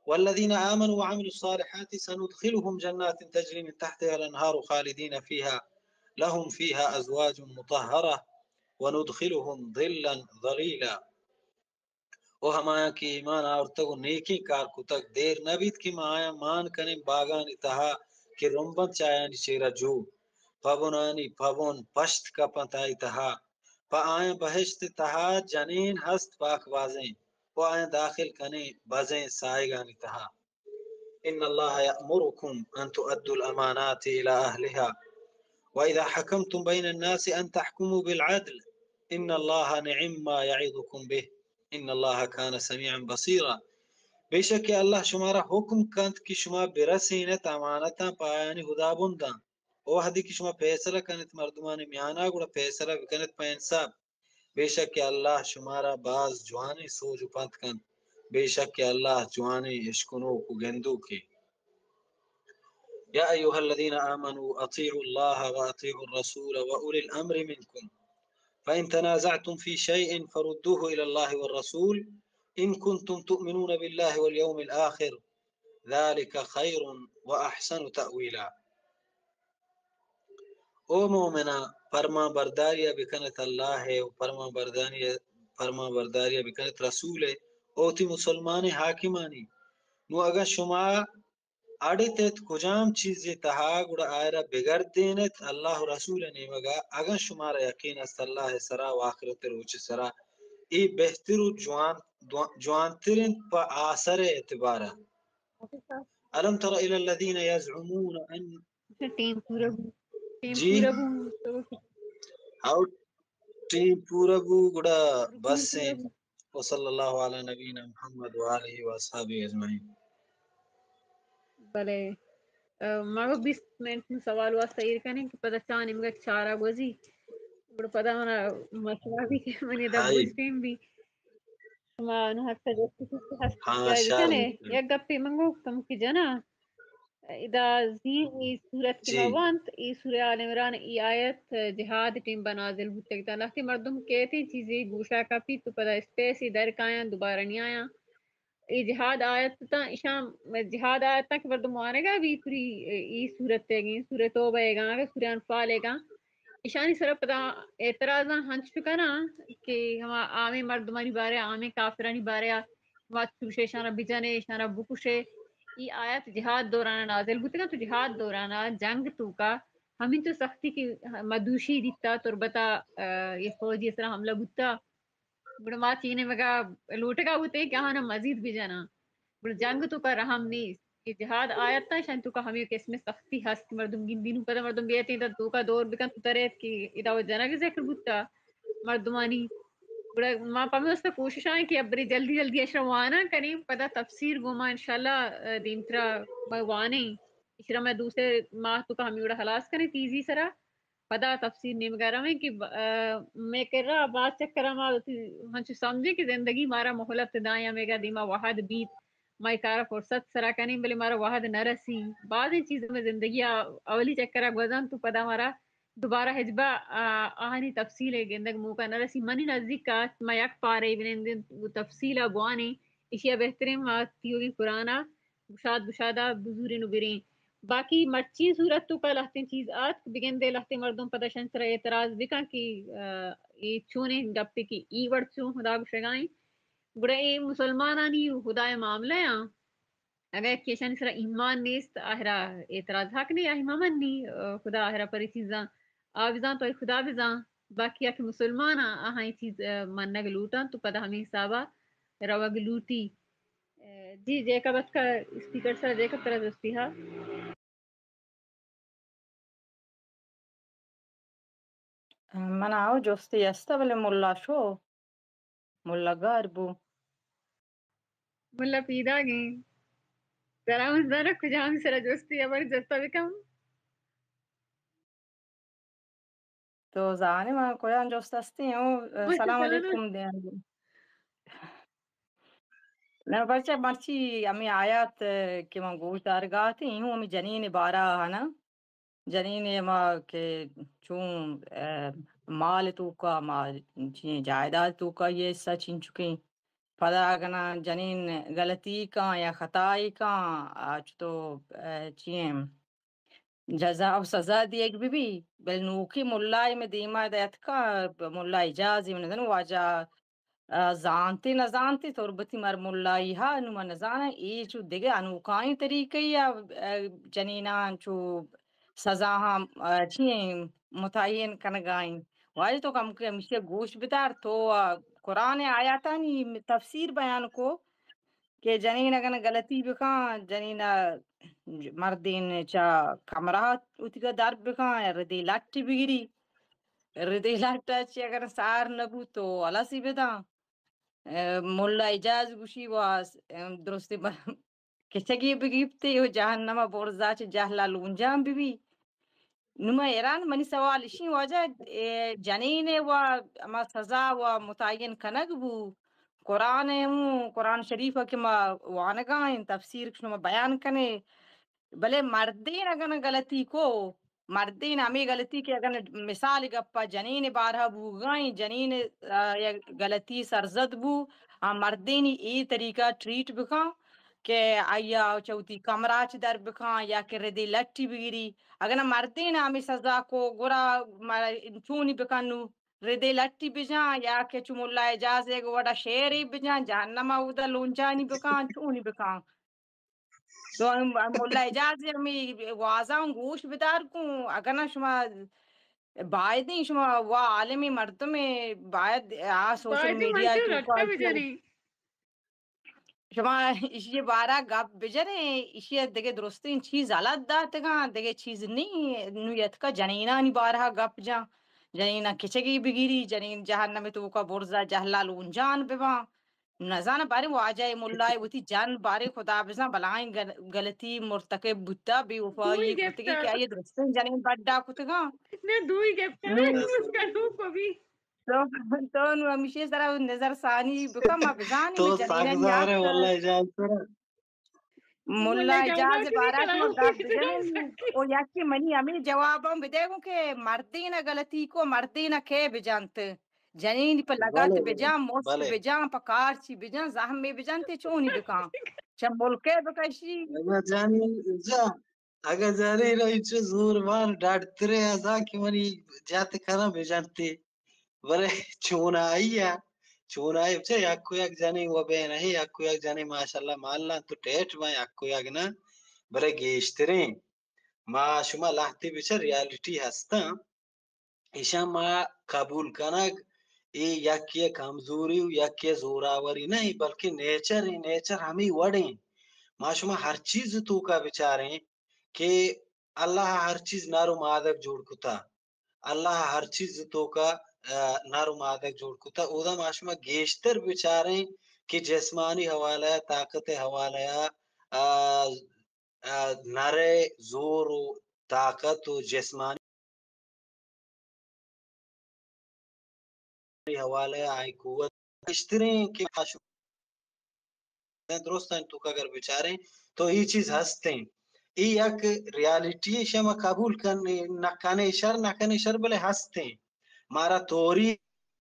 والذين آمنوا وعملوا الصالحات سندخلهم جنات تجري من تحتها الأنهار خالدين فيها لهم فيها أزواج مطهرة وندخلهم ظلا ظليلا۔ و ہمایاں کہ ایمان آورتگ و نیکیں کار کتگ، دیر نہ بیت کہ ما آیاں مان کنیں باگانی تہا کہ رمبنت چہ آیانی چیرا جو، پبنانی پبن پشت کپنت آئی تہا۔ پہ آیاں بہشت تہا جنین ہست پاک بازیں، و آیاں داخل کنیں بزیں ساہگانی تہا۔ ان اللہ یأمرکم ان تؤدوا الامانات الی اہلها و اذا حکمتم بین الناس ان تحکموا بالعدل ان اللہ نعم ما یعظکم به ان اللہ کان سمیعا بصیرا۔ بے شک کہ اللہ شمارا حکم کنت کہ شما برسینت امانتاں پہ آیانی ہدابنداں۔ و وہدے کہ شما پیسلہ کنت مردمانی میانا، گڑا پیسلہ بکنت پہ انصاف۔ بے شک کہ اللہ شمارا باز جوانیں سوج و پنت کنت۔ بے شک کہ اللہ جوانیں اشکنوک و گندوکے۔ يا أيها الذين آمنوا أطيعوا الله وأطيعوا الرسول وأولي الأمر منكم فإن تنازعتم في شيء فردوه إلى الله والرسول إن كنتم تؤمنون بالله واليوم الآخر ذلك خير وأحسن تأويلا۔ او مومناں، پرمان برداریا بکنت اللہ ء و پرمان بردانی، پرمان برداریا بکنت رسول ء و وتی مسلمانیں حاکمانی۔ نوں اگاں شما اڑتت کجام چیزے تہا، گڑا آئرا بگردینت اللہ و رسول ء نیمگا، اگاں شمارا یقین است اللہ ء سرا و آخرت ء روچ ء سرا، اے بہتر و جوان، جوانتر انت پہ آسر ء اعتبارا۔ الم تر الی الذین یزعمون ان اچھا، ٹیم پورا بو۔ ٹیم جی۔ پورا بو۔ ہاؤ، ٹیم پورا بو، گڑا ٹیم بس پورا ہیں۔ بو۔ وصلی اللہ علی نبینا محمد و آلہ و اصحابہ اجمعین۔ بلے، ا، ما گو بیست منٹ نو سوال واسطہ ایر کنیں کہ پدا چا نیمگا چارا گوزی۔ گڑا پدا منا مسئلہ بھی کہ منی دبل ہائی۔ ٹیم بھی۔ شما نو ہر کجا ہست ہاں، جائز شاہ کنے۔ یک گپے من گو کم کہ جنا۔ ادا زی ای سورت کہ جی۔ ما وانت، ای سورہ آل عمران، ای آیت جہاد ٹیم با نازل بوتگ تا۔ لہتے مردم کہتے چیزے گوشا کپی تو پدا اسپیس ای در کایاں دوبارہ نی آیاں۔ ای جہاد آیت تا، ایشاں جہاد آیت تا کہ مردم وانگا بھی پوری ای سورت تیگیں، سورہ توبہ ایگاں، سورہ انفال ایگاں۔ ایشانی سرا پدا اعتراضاں ہنچ کناں کہ ہما عامیں مردمانی بارے، عامیں کافرانی بارے، ما چوشے ایشانا بجنے، ایشانا بکشے۔ ای آیت جہاد دورانا نازل بوتگاں، تو جہاد دورانا جنگ توکا ہمینچو سختی کہ مدوشی دیتا، تربتا، ا، یہ فوجی سرا حملہ بوتا۔ گڑا ما چینے مگا لوٹگا بوتے کہ آہانا مزید بجنا۔ گڑا جنگ توکا رحم نیست۔ کہ جہاد آیت ءَ شان توکا ہمے قسم سختی ہست کہ مردم گندی نوں پدا مردم بیت ایں توکا دور بکن تو ترے کہ ادا و جنگ ذکر بوتا مردمانی۔ گڑا ما پمے واسطہ کوشش آئیں کہ ابری جلدی جلدی اشرا وانا کنیں، پدا تفسیر گوں ما انشاءاللہ، ا، دیمترا ما وانیں۔ اشرا ما دوسرے ماہ توکا ہمے وڑا ہلاس کنیں تیزی سرا۔ پدا تفسیر نیمگا رویں کہ ب-، ا، مئے کرا باز چکرا ما وتی ہنچو سمجھیں کہ زندگی مارا مہلت دائیں، ہمیگا دیما وہد بیت، ما اے کارا فرصت سرا کنیں، بلے مارا وہد نہ رسی۔ بازیں چیز مئے زندگی ءَ اولی چکرا گوزنت تو پدا مارا دوبارہ ہچبر، آ، آہانی تفصیل ءَ گندگ موقع نہ رسی۔ منی نزیک ءَ ما یک پارے بنندیں و تفصیل ءَ بوانیں، اشی ءَ بہتریں ما تیوگیں قرآن ءَ گشاد گشاد ءَ بزوریں و بریں۔ باقی مرچی صورت توکا لہتیں چیز آتک، بگندے لہتیں مردم پدا شنچرا اعتراض بکن کہ، آ، اے چونیں گپے کہ ای وڑ چون خدا گشگائیں۔ گڑا اے مسلمانانی و خدائے معاملہ آں۔ اگہ یکے اشانی سرا ایمان نیست، آہرا اعتراض حق نی، آہی ممنی، آ، خدا آہرا پرے چیزاں آ بزان تو آئی خدا بزان، باقی آ کہ مسلمان آں، آہاں اے چیز، آ، منگ لوٹاں تو پدا ہمے حسابا روگ لوٹی۔ آ، جی، جیکب اتکا اسپیکر سرا، جیکب ترا جستی ہا۔ من آؤ جستی است، بلے ملا شو، ملا گار بو۔ ملا پیداگیں۔ سلام زانہ کجام سرا جستی ہبر جتا بکم۔ تو زانے من کجام جست ہستی ہوں۔ سلام علیکم دیں۔ نہ، پرچہ مرچی ہمے آیات کہ من گوش دارگا اتیں، ہوں ہمے جنین بارہ ہنا۔ جنین ما کہ چون، ا، مال توکا، ما چین جائیداد توکا یہ حصہ چینچکیں۔ پدا اگنا جنین غلطی کاں یا خطائی کاں، آ، چتو، ا، چین جزا و سزا دیگ بہ بی، بل نوکی ملائے مئے دیما ادا اتکا، ملا اعجاز، من نزاناں واجہ، آ، زانتے نزانتے، تربتی مر ملائی ہا، نو من نزاناں، اے چو دگہ انوکائیں طریقہ یا، آ، جنینان چو سزا ہم، آ، چی ایں متعین کنگائیں۔ واجہ تو کم کہ ہمیشہ گوش بدار، تو، آ، قرآن آیاتانی تفسیر بیان کو، کہ جنین اگن غلطی بکاں، جنین ء مردین چا کمرہ وتیگا در بکاں، ردی لٹی بگری، ردی لٹ ء چی اگر سار نہ بوت تو السی بداں۔ ء ملا اعجاز گوشی واس، ام، درستی ب-، کچگی بگیپتی و جہنم ء برزا چہ جہلا لونجان ببی۔ نوں من حیران، منی سوال اشی واجہ، اے جنین ء و ہما سزا و متعین کنگ بو، قرآن ء ہوں، قرآن شریف ء کہ ما وانگا ایں، تفسیر کہ شما بیان کنے، بلے مردین اگن غلطی کو، مردین ہمے غلطی کہ اگن مثال گپا جنین بارہ بوگا ایں، جنین، آ، یک غلطی سرزد بو، آ مردینی اے طریقہ ٹریٹ بکاں کہ آیا چہ وتی کمرہ چ در بکاں یا کہ ردی لٹی بگری۔ اگن مردین ہمے سزا کو، گڑا ما چونی بکن نوں؟ ردی لٹی بجاں یا کہ چو ملا اعجاز ء وڑا شعرے بجاں، جہنم ء اودا لونجانی بکاں، چونی بکاں؟ تو ہم ملا اعجاز ہمے وازاں گوش بدار کن، اگن شما بایدیں شما وا عالمیں مردمے باید آ سوشل میڈیا توکا شما ایشی بارہ گپ بجنیں، ایشی دگہ درستیں چیز الگ داتگاں، دگہ چیز نی، نو یتکا جنینانی بارہ گپ جاں، جنینا کچگی بگیری، جنین جہنم توکا برزا جہلا لونجان بباں۔ نزاناں باریں واجہ ملا ء وتی جن باریں خدا بزاں بلائیں گل-، غلطی مرتکب بوتا، بے وفائی کتگی کہ آئی درستیں جنین بڈا کتگاں۔ نہ دوئی گپتا نہ، نہ۔ تو، تو نوں ہمیشی سرا نظر ثانی بکن، ما بزانیں تو سک زارے واللہ اجازت۔ ملا اعجاز بارہ شما گپ بجنیں، او یکی منی ہمے جواباں بدے گوں کہ مردین غلطی کو، مردین کے بجنت؟ جنین پہ لگت بجان، مشت بجان، پہ کارچی بجان، زہمی بجان، تے چونی بکان؟ چہ ملکے بکشی؟ اگہ جنین جان، اگہ جنین را چو زور وار ڈاڈترے ازا کہ منی جات کنا بجنتے۔ بلے چونائی ء، چونائی بچہ یک و یک جنین و بین ایں، یک و یک جنین ماشاءاللہ مالان تو ٹیٹ باں، یک و یک نہ، بلے گیشتریں ما شما لہتے بچہ ریالٹی ہستاں، ایشاں ما قبول کنگ، اے یکے ء کمزوری و یکے ء زوراوری نہ، بلکہ نیچر ایں، نیچر ہمے وڑ ایں۔ ما شما ہر چیز توکا بچاریں کہ اللہ ہر چیز نر و مادگ جوڑ کتا، اللہ ہر چیز توکا، آ، نر و مادگ جوڑ کتا۔ اودا ما شما گیشتر بچاریں کہ جسمانی حوالہ، طاقت حوالہ، آ، آ، نرے زور و طاقت و جسمانی حوالہ آئی قوت گیشتریں کہ ما شما درستانی توکا اگر بچاریں تو اے چیز ہستیں۔ اے یک ریالٹی شما قبول کن، نہ کنے شر، نہ کنے شر، بلے ہستیں۔ مارا توری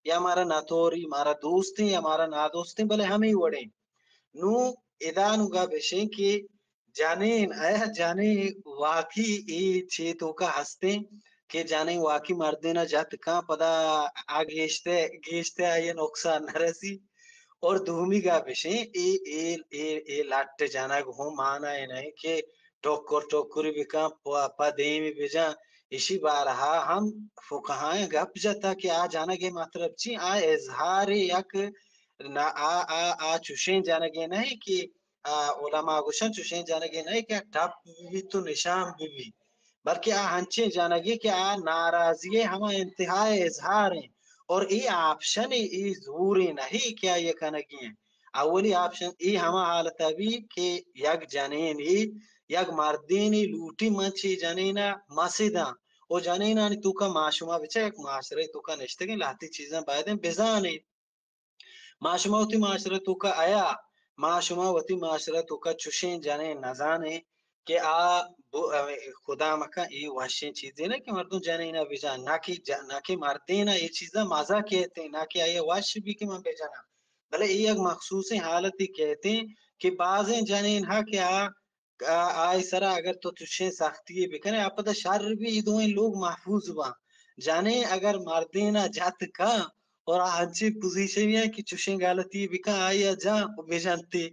یا مارا نہ توری، مارا دوستیں یا مارا نادوستیں، بلے ہمے وڑیں۔ نوں ادا نوں گپ اشیں کہ جنین، آیا جنین واقعی اے چے توکا ہستیں کہ جنین واقعی مردینا جت کن، پدا آ گیشتے، گیشتے آئی نقصان نہ رسی۔ اور دومی گپ اشیں، اے، اے، اے، اے لٹ جنگ ہوں مانا اے نہیں کہ ٹکر ٹکری بکن، پا، پا دیمی بجن۔ اشی بارہا ہم فقہائیں گپ جتا کہ آ جنگ مطلب چی؟ آ اظہار یک نہ، آ، آ، آ چوشیں جنگے نہیں کہ، آ، علماء گوشن چوشیں جنگے نہیں کہ ٹپ بہ بیت و نشان بہ بیت، بلکہ آ ہنچیں جنگے کہ آ ناراضی ہما انتہا اظہار ہیں۔ اور اے آپشن اے زورے نہیں کہ آ یہ کنگی ہیں۔ اولی آپشن اے ہما حالت بی کہ یک جنین اے، یک مردین اے لوٹی من چی جنینا مسیداں، او جنینانی توکا ما شما بچا یک معاشرے توکا نشتگیں لہتی چیزاں بایدیں بزانیں۔ ما شما وتی معاشرہ توکا آیا، ما شما وتی معاشرہ توکا چوشیں جنین نزانیں کہ آ ب-، خدا مکن اے وشیں چیزے نہ کہ مردم جنینا بجن، نہ کہ ج-، نہ کہ مردینا اے چیزا مزہ کہتیں، نہ کہ آئی وش بی کہ من بجناں۔ بلے اے یک مخصوصیں حالتے کہتیں کہ بازیں جنین ہا کہ آ آ-، آئی سرا اگر تو چوشیں سختی بکنے، آ پدا شر بی، اے دوئیں لوگ محفوظ باں۔ جنین اگر مردینا جت کن اور آ انچیں پوزیشنی ہیں کہ چوشیں غلطی بکن، آئی جان و بجنتے۔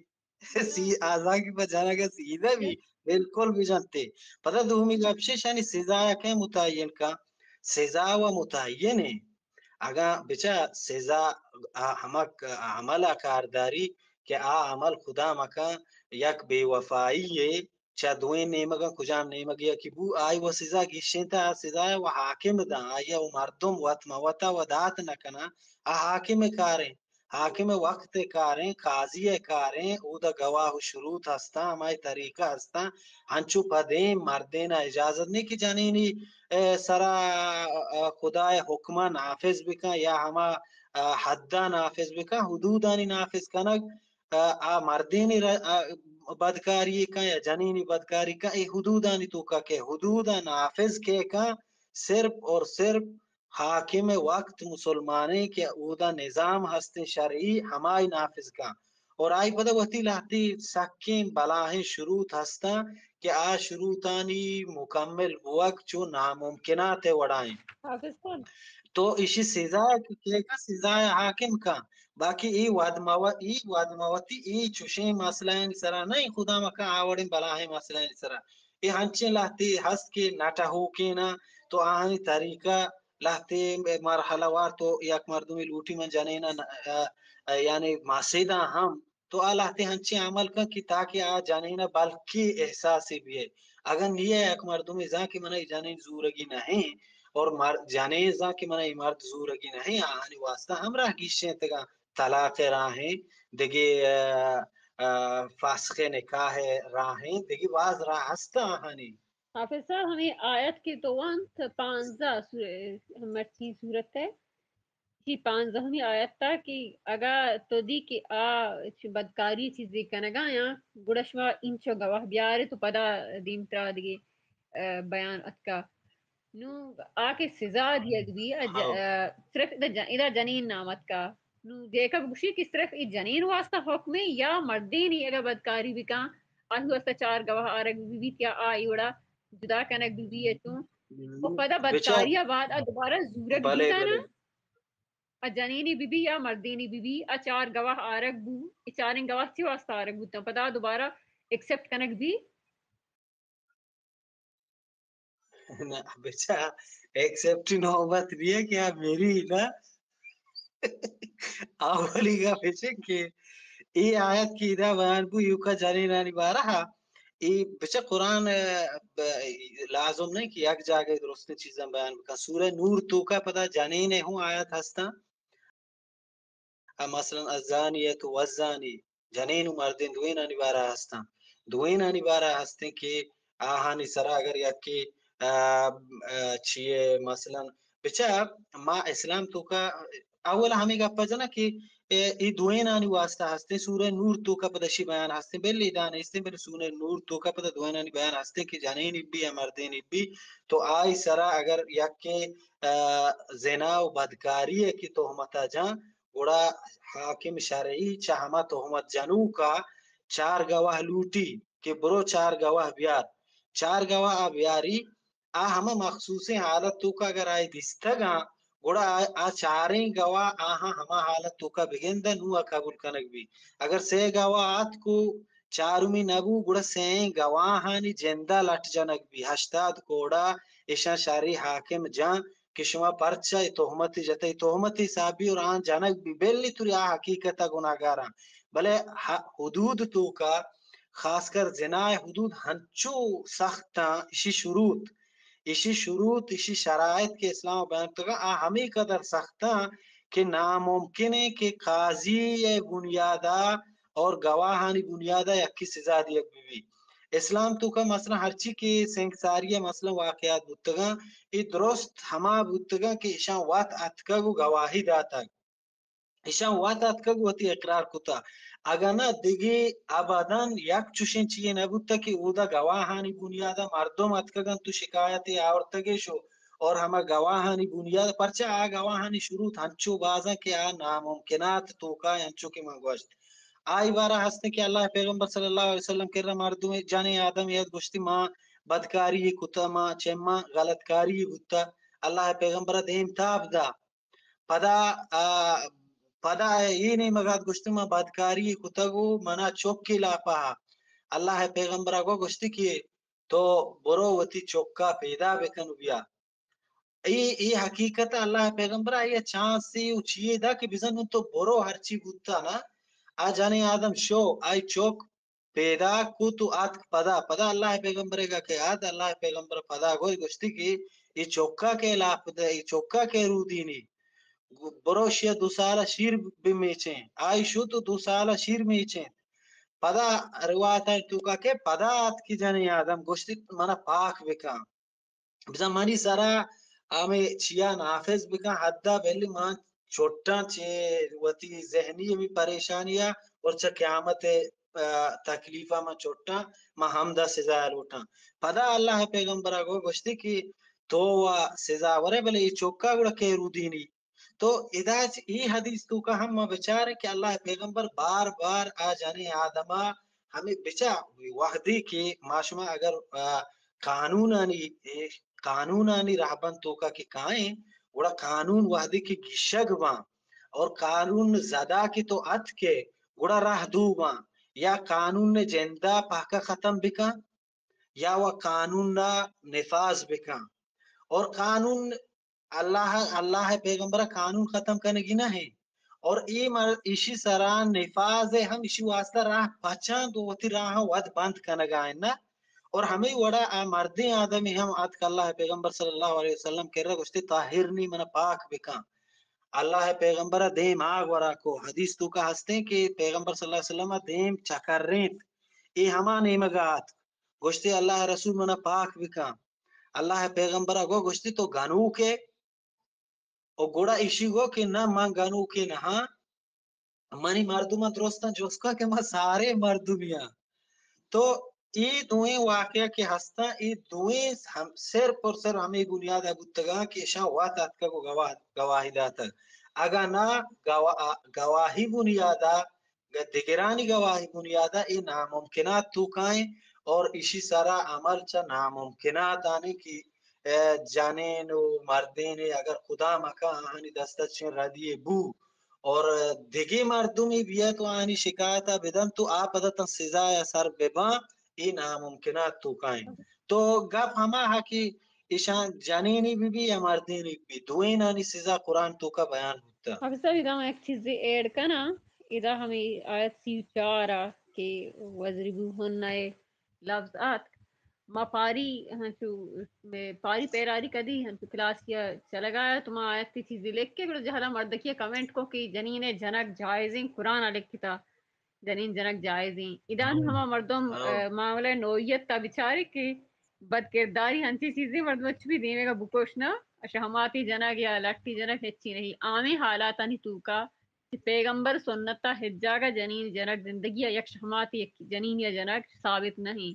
سی-، آ زان کہ پہ جنگ سیدھا بی، بالکل بجنتے۔ پدا دومی گپ شش، یعنی سزا کئے متعین کن؟ سزا و متعین ہیں۔ اگاں بچا سزا آ ہمک عمل ء کارداری کہ آ عمل خدا مکن یک بے وفائی ء چہ دوئیں نیمگاں کجام نیمگے ء کہ بو، آئی و سزا گیشینت، آ سزا ء و حاکم داں، آئی ء و مردم وت مہ وت ء و دات نہ کناں، آ حاکم ء کاریں۔ حاکم ء وقت ء کاریں، قاضی ء کاریں، اودا گواہ و شروط ہستاں، ہمائی طریقہ ہستاں، انچو پہ دیم مردین ء اجازت نہیں کہ جنینی، اے، سرا، اے، خدا ء حکماں نافذ بکن یا ہما، اے، حداں نافذ بکن، حدودانی نافذ کنگ، اے، آ مردینی ر-، اے، بدکاری کن یا جنینی بدکاری کن، اے حدودانی توکا کہ حدوداں نافذ کے کن، صرف اور صرف حاکم وقت مسلمانیں کہ اودا نظام ہستیں شرعی، ہمائی نافذ کن۔ اور آئی پدا وتی لہتی سکیں بلاہیں شروط ہستاں کہ آ شروطانی مکمل بوگ چو ناممکنات وڑائیں۔ حافظ خان۔ تو ایشی سزا کہ کیگا سزا حاکم کن۔ باقی ای واد مو-، ای واد موتی ای چوشیں مسئلہ یعنی سرا نہیں، خدا مکن آوڑیں بلاہیں مسئلہ یعنی سرا۔ اے ہنچیں لہتے ہست کہ نہ ٹہوکین ء، تو آہانی طریقہ لہتے مرحلہ وار، تو یک مردمے لوٹی من جنین ء، ا، ا، یعنی ماسیداں ہم تو آ لہتے ہنچیں عمل کن کہ تاکہ آ جنین ء بلکیں احساسے بیئے۔ اگاں نیئے یک مردمے زان کہ من ء اے جنین زورگی نہ ایں اور مر-، جنین زان کہ من ء اے مرد زورگی نہ ایں، آہانی واسطہ ہم راہ گیشینتگاں۔ طلاق ء راہیں، دگہ، ا، ا، فاسخ نکاح ء راہیں، دگہ باز راہ ہست آہانی۔ حافظ صاحب، ہمیں آیت کہ تو وانت پانزدہ سور-، مرچی صورت ہے، جی پانزدہمی آیت تا کہ اگا تو دی کہ آ چ بدکاری چیزی کنگا یا گڑا شما انچو گواہ بیارے تو پدا دیم ترا دگہ، ا، بیان اتکا۔ نوں آ کہ سزا دیگ بی، ا ج-، ہاں۔ ا، صرف ادا ج-، ادا جنین نام اتکا۔ نوں جیکب گوشی کہ صرف اے جنین واسطہ حکم ہے یا مردینی اگا بدکاری بکاں، آہی واسطہ چار گواہ آرگ بی بیت یا آ اے وڑا جدا کنگ بی بی ہے چوں۔ و پدا بچار۔ بدکاری آ بعد آ دوبارہ زورگ بلے، بیتانا۔ بلے۔ آ جنینی بی بی یا مردینی بی بی، آ چار گواہ آرگ بو، اے چاریں گواہ چی واسطہ آرگ بوتاں؟ پدا آ دوبارہ ایکسپٹ کنگ بی؟ نہ، بچا، ایکسپٹ نوبت نہیں ہے کہ آپ میری نا۔ اولی گپ ایش ہے کہ اے آیت کہ ادا بیان بو، ایوکا جنینانی بارہ ءَ، اے بچہ قرآن، ءَ، ب-، لازم نہیں کہ یک جاگہ درستیں چیزاں بیان بکن۔ سورہ نور توکا پدا جنین ءِ ہوں آیت ہستاں۔ ءَ مثلاً الزانیۃ والزانی، جنین و مردین دوئینانی بارہ ہستاں۔ دوئینانی بارہ ہستیں کہ آہانی سرا اگر یکے، ءَ، ءَ، چیئے مثلاً بچار، ما اسلام توکا اولا ہمیں گپا جنا کہ اے، اے دوئینانی واسطہ ہستیں، سورہ نور توکا پدا شی بیان ہستیں، بلے ادا نیستیں، بلے سورہ نور توکا پدا دوئینانی بیان ہستیں کہ جنین بی یا مردین بی، تو آئی سرا اگر یکے، ءَ، زنا و بدکاری ءِ کہ تہمتا جاں، گڑا حاکم شرعی چہ ہما تہمت جنوکا چار گواہ لوٹی کہ برو چار گواہ بیار، چار گواہ آ بیاری، آ ہما مخصوصیں حالت توکا اگر آئی دیستگاں، گڑا آ، آ چاریں گواہ آہاں ہما حالت توکا بگندہ نوں آ قبول کنگ بی۔ اگر سے گواہ آتکو چارمی نبو، گڑا سئیں گواہانی جندا لٹ جنگ بی۔ ہشتاد کوڑا اشاں شرعی حاکم جاں کہ شما پرچا اے تہمتی جتہ، اے تہمتی حسابی اور آن جنگ بی، بلی توری آ حقیقتا گناہگاراں۔ بلے ح-، حدود توکا خاص کر زنا ءِ حدود ہنچو سختاں، اشی شروط، اشی شروط، اشی شرائط کہ اسلام بیان کتگا، آ ہمیں قدر سختاں کہ ناممکن ہے کہ قاضی ءِ بنیادا اور گواہانی بنیادا یکی سزا دیگ بی بی۔ اسلام توکا مثلاً ہرچی کہ سنگساری ءِ مثلاً واقعات بوتگاں، اے درست ہما بوتگاں کہ اشاں وت اتکگ و گواہی داتگ۔ ایشاں وت اتکگ وتی اقرار کتا۔ اگاں نہ دگہ ابداً یک چوشیں چیئے نہ بوتا کہ اودا گواہانی بنیادا مردم اتکگ انت و شکایتے آورتگش و اور ہما گواہانی بنیاد، پرچہ آ گواہانی شروط ہنچو بازاں کہ آ ناممکنات توکا انچو کہ من گوشت۔ آئی بارہ ہستیں کہ اللہ پیغمبر صلی اللہ علیہ وسلم کرا مردم جنیں آدم یاد گوشتی ما بدکاری کتا، ما چما غلطکاری بوتا، اللہ پیغمبر دیم تاب دا۔ پدا، آ، پدا اے نیمگات گوشتی، من بدکاری کتگ و منا چکے لاپا۔ اللہ پیغمبرا گو گوشتی کہ تو برو وتی چکا پیدا بکن و بیا۔ اے، اے حقیقت اللہ پیغمبر آئی چانسی و چیئے دا کہ بزن تو برو ہرچی بوتا نا، آ جنیں آدم شو، آئی چک پیداک کت و آتک پدا۔ پدا اللہ پیغمبر گا کہ آت، اللہ پیغمبر پدا گوش گوشتی کہ اے چکا کے لاپ دے، اے چکا کے رودینی۔ برو شیا دو سال شیر بمیچیں۔ آئی شو تو دو سال شیر میچیں۔ پدا روایت توکا کہ پدا آتکی جنیں آدم گوشتی منا پاک بکن۔ بزاں منی سرا ہمے چیا نافذ بکن، حدا بلی من چٹاں چہ وتی ذہنی ہمے پریشانی ء اور چہ قیامت ء، آ، تکلیف ء من چٹاں، من ہمدا سزا ء لوٹاں۔ پدا اللہ ء پیغمبر ء گو گوشتی کہ تو و سزا ورے، بلے اے چکا گڑا کئے رودینی؟ تو ادا چ-، اے حدیث توکا ہم ما بچاریں کہ اللہ ء پیغمبر بار بار آ جنیں آدم ء ہمے بچا وہدے کہ ما شما اگر، آ، قانونانی، اے، قانونانی رہبند توکا کہ کائیں، گڑا قانون وہدے کہ گیشگ باں اور قانون زدا کہ تو اتکے، گڑا راہ دو باں، یا قانون نے جندا پہکا ختم بکن، یا و قانون نا نفاذ بکن۔ اور قانون اللہ، اللہ ء پیغمبر ء قانون ختم کنگی نہ ہے۔ اور اے مر-، ایشی سرا نفاذ ء ہم ایشی واسطہ راہ پچاں تو وتی راہ ود بند کنگا ہے نا۔ اور ہمیں وڑا آ مردیں آدمی ہم اتک اللہ ء پیغمبر صلی اللہ علیہ وسلم کرا گوشتے، طاہرنی، من پاک بکن۔ اللہ ء پیغمبر ء دیم آگ ورا کو۔ حدیث توکا ہستیں کہ پیغمبر صلی اللہ علیہ وسلم ء دیم چکرینت۔ اے ہما نیمگا اتک۔ گوشتے، اللہ ء رسول، من پاک بکن۔ اللہ ء پیغمبر ء گو گوشتی، تو گنوک ئے؟ و گڑا ایشی گو کہ نہ، من گنوکے نہ آں، منی مردماں درستاں جست کن کہ من سارے مردمی آں۔ تو اے دوئیں واقعہ کہ ہستاں، اے دوئیں ہم صرف اور صرف ہمے بنیاد ء بوتگاں کہ اشاں وت اتکگ و گواہ-، گواہی داتگ۔ اگاں نہ گوا-، گواہی بنیاد ء گ-، دگرانی گواہی بنیاد ء اے ناممکنات توکائیں اور ایشی سرا عمل چہ ناممکنات آنے کہ، اے، جنین و مردین اگر خدا مکا آہانی دست ء چین ردی بو اور دگہ مردمی بیت و آہانی شکایت ء بدنت و آ پدا تاں سزا ء سر بباں، اے ناممکنات توکائیں۔ تو گپ ہما ہا کہ ایشاں جنینی بی بی یا مردینی بی بی، دوئینانی سزا قرآن توکا بیان بوتا۔ افسر، ادا من یک چیزے ایڈ کناں۔ ادا ہمے آیت سی و چار ءَ کہ واضربوهن ءِ لفظ آتک، ما پاری ہنچو، پاری پیراری کدی ہنچو کلاس ءَ چلگا ات، ما آیت ءَ چیزے لکھ کے، گڑا جہلا مردکی ءَ کمنٹ کو کہ جنین ءِ جنگ جائزیں، قرآن ءَ لکھتا جنین جنگ جائزیں۔ ادا نوں ہما مردم، ہاں۔ اہ، معاملہ نوعیت ءَ بچارے کہ بدکرداری ہنچیں چیزیں مردم چو بی دیمے گا بکوش نہ، شہماتی جنگ یا لٹی جنگ ہچی نہیں۔ عامیں حالاتانی توکا کہ پیغمبر سنت ءَ ہچ جاگہ جنین جنگ زندگی ءَ یک شہماتی یک جنین یا جنگ ثابت نہیں۔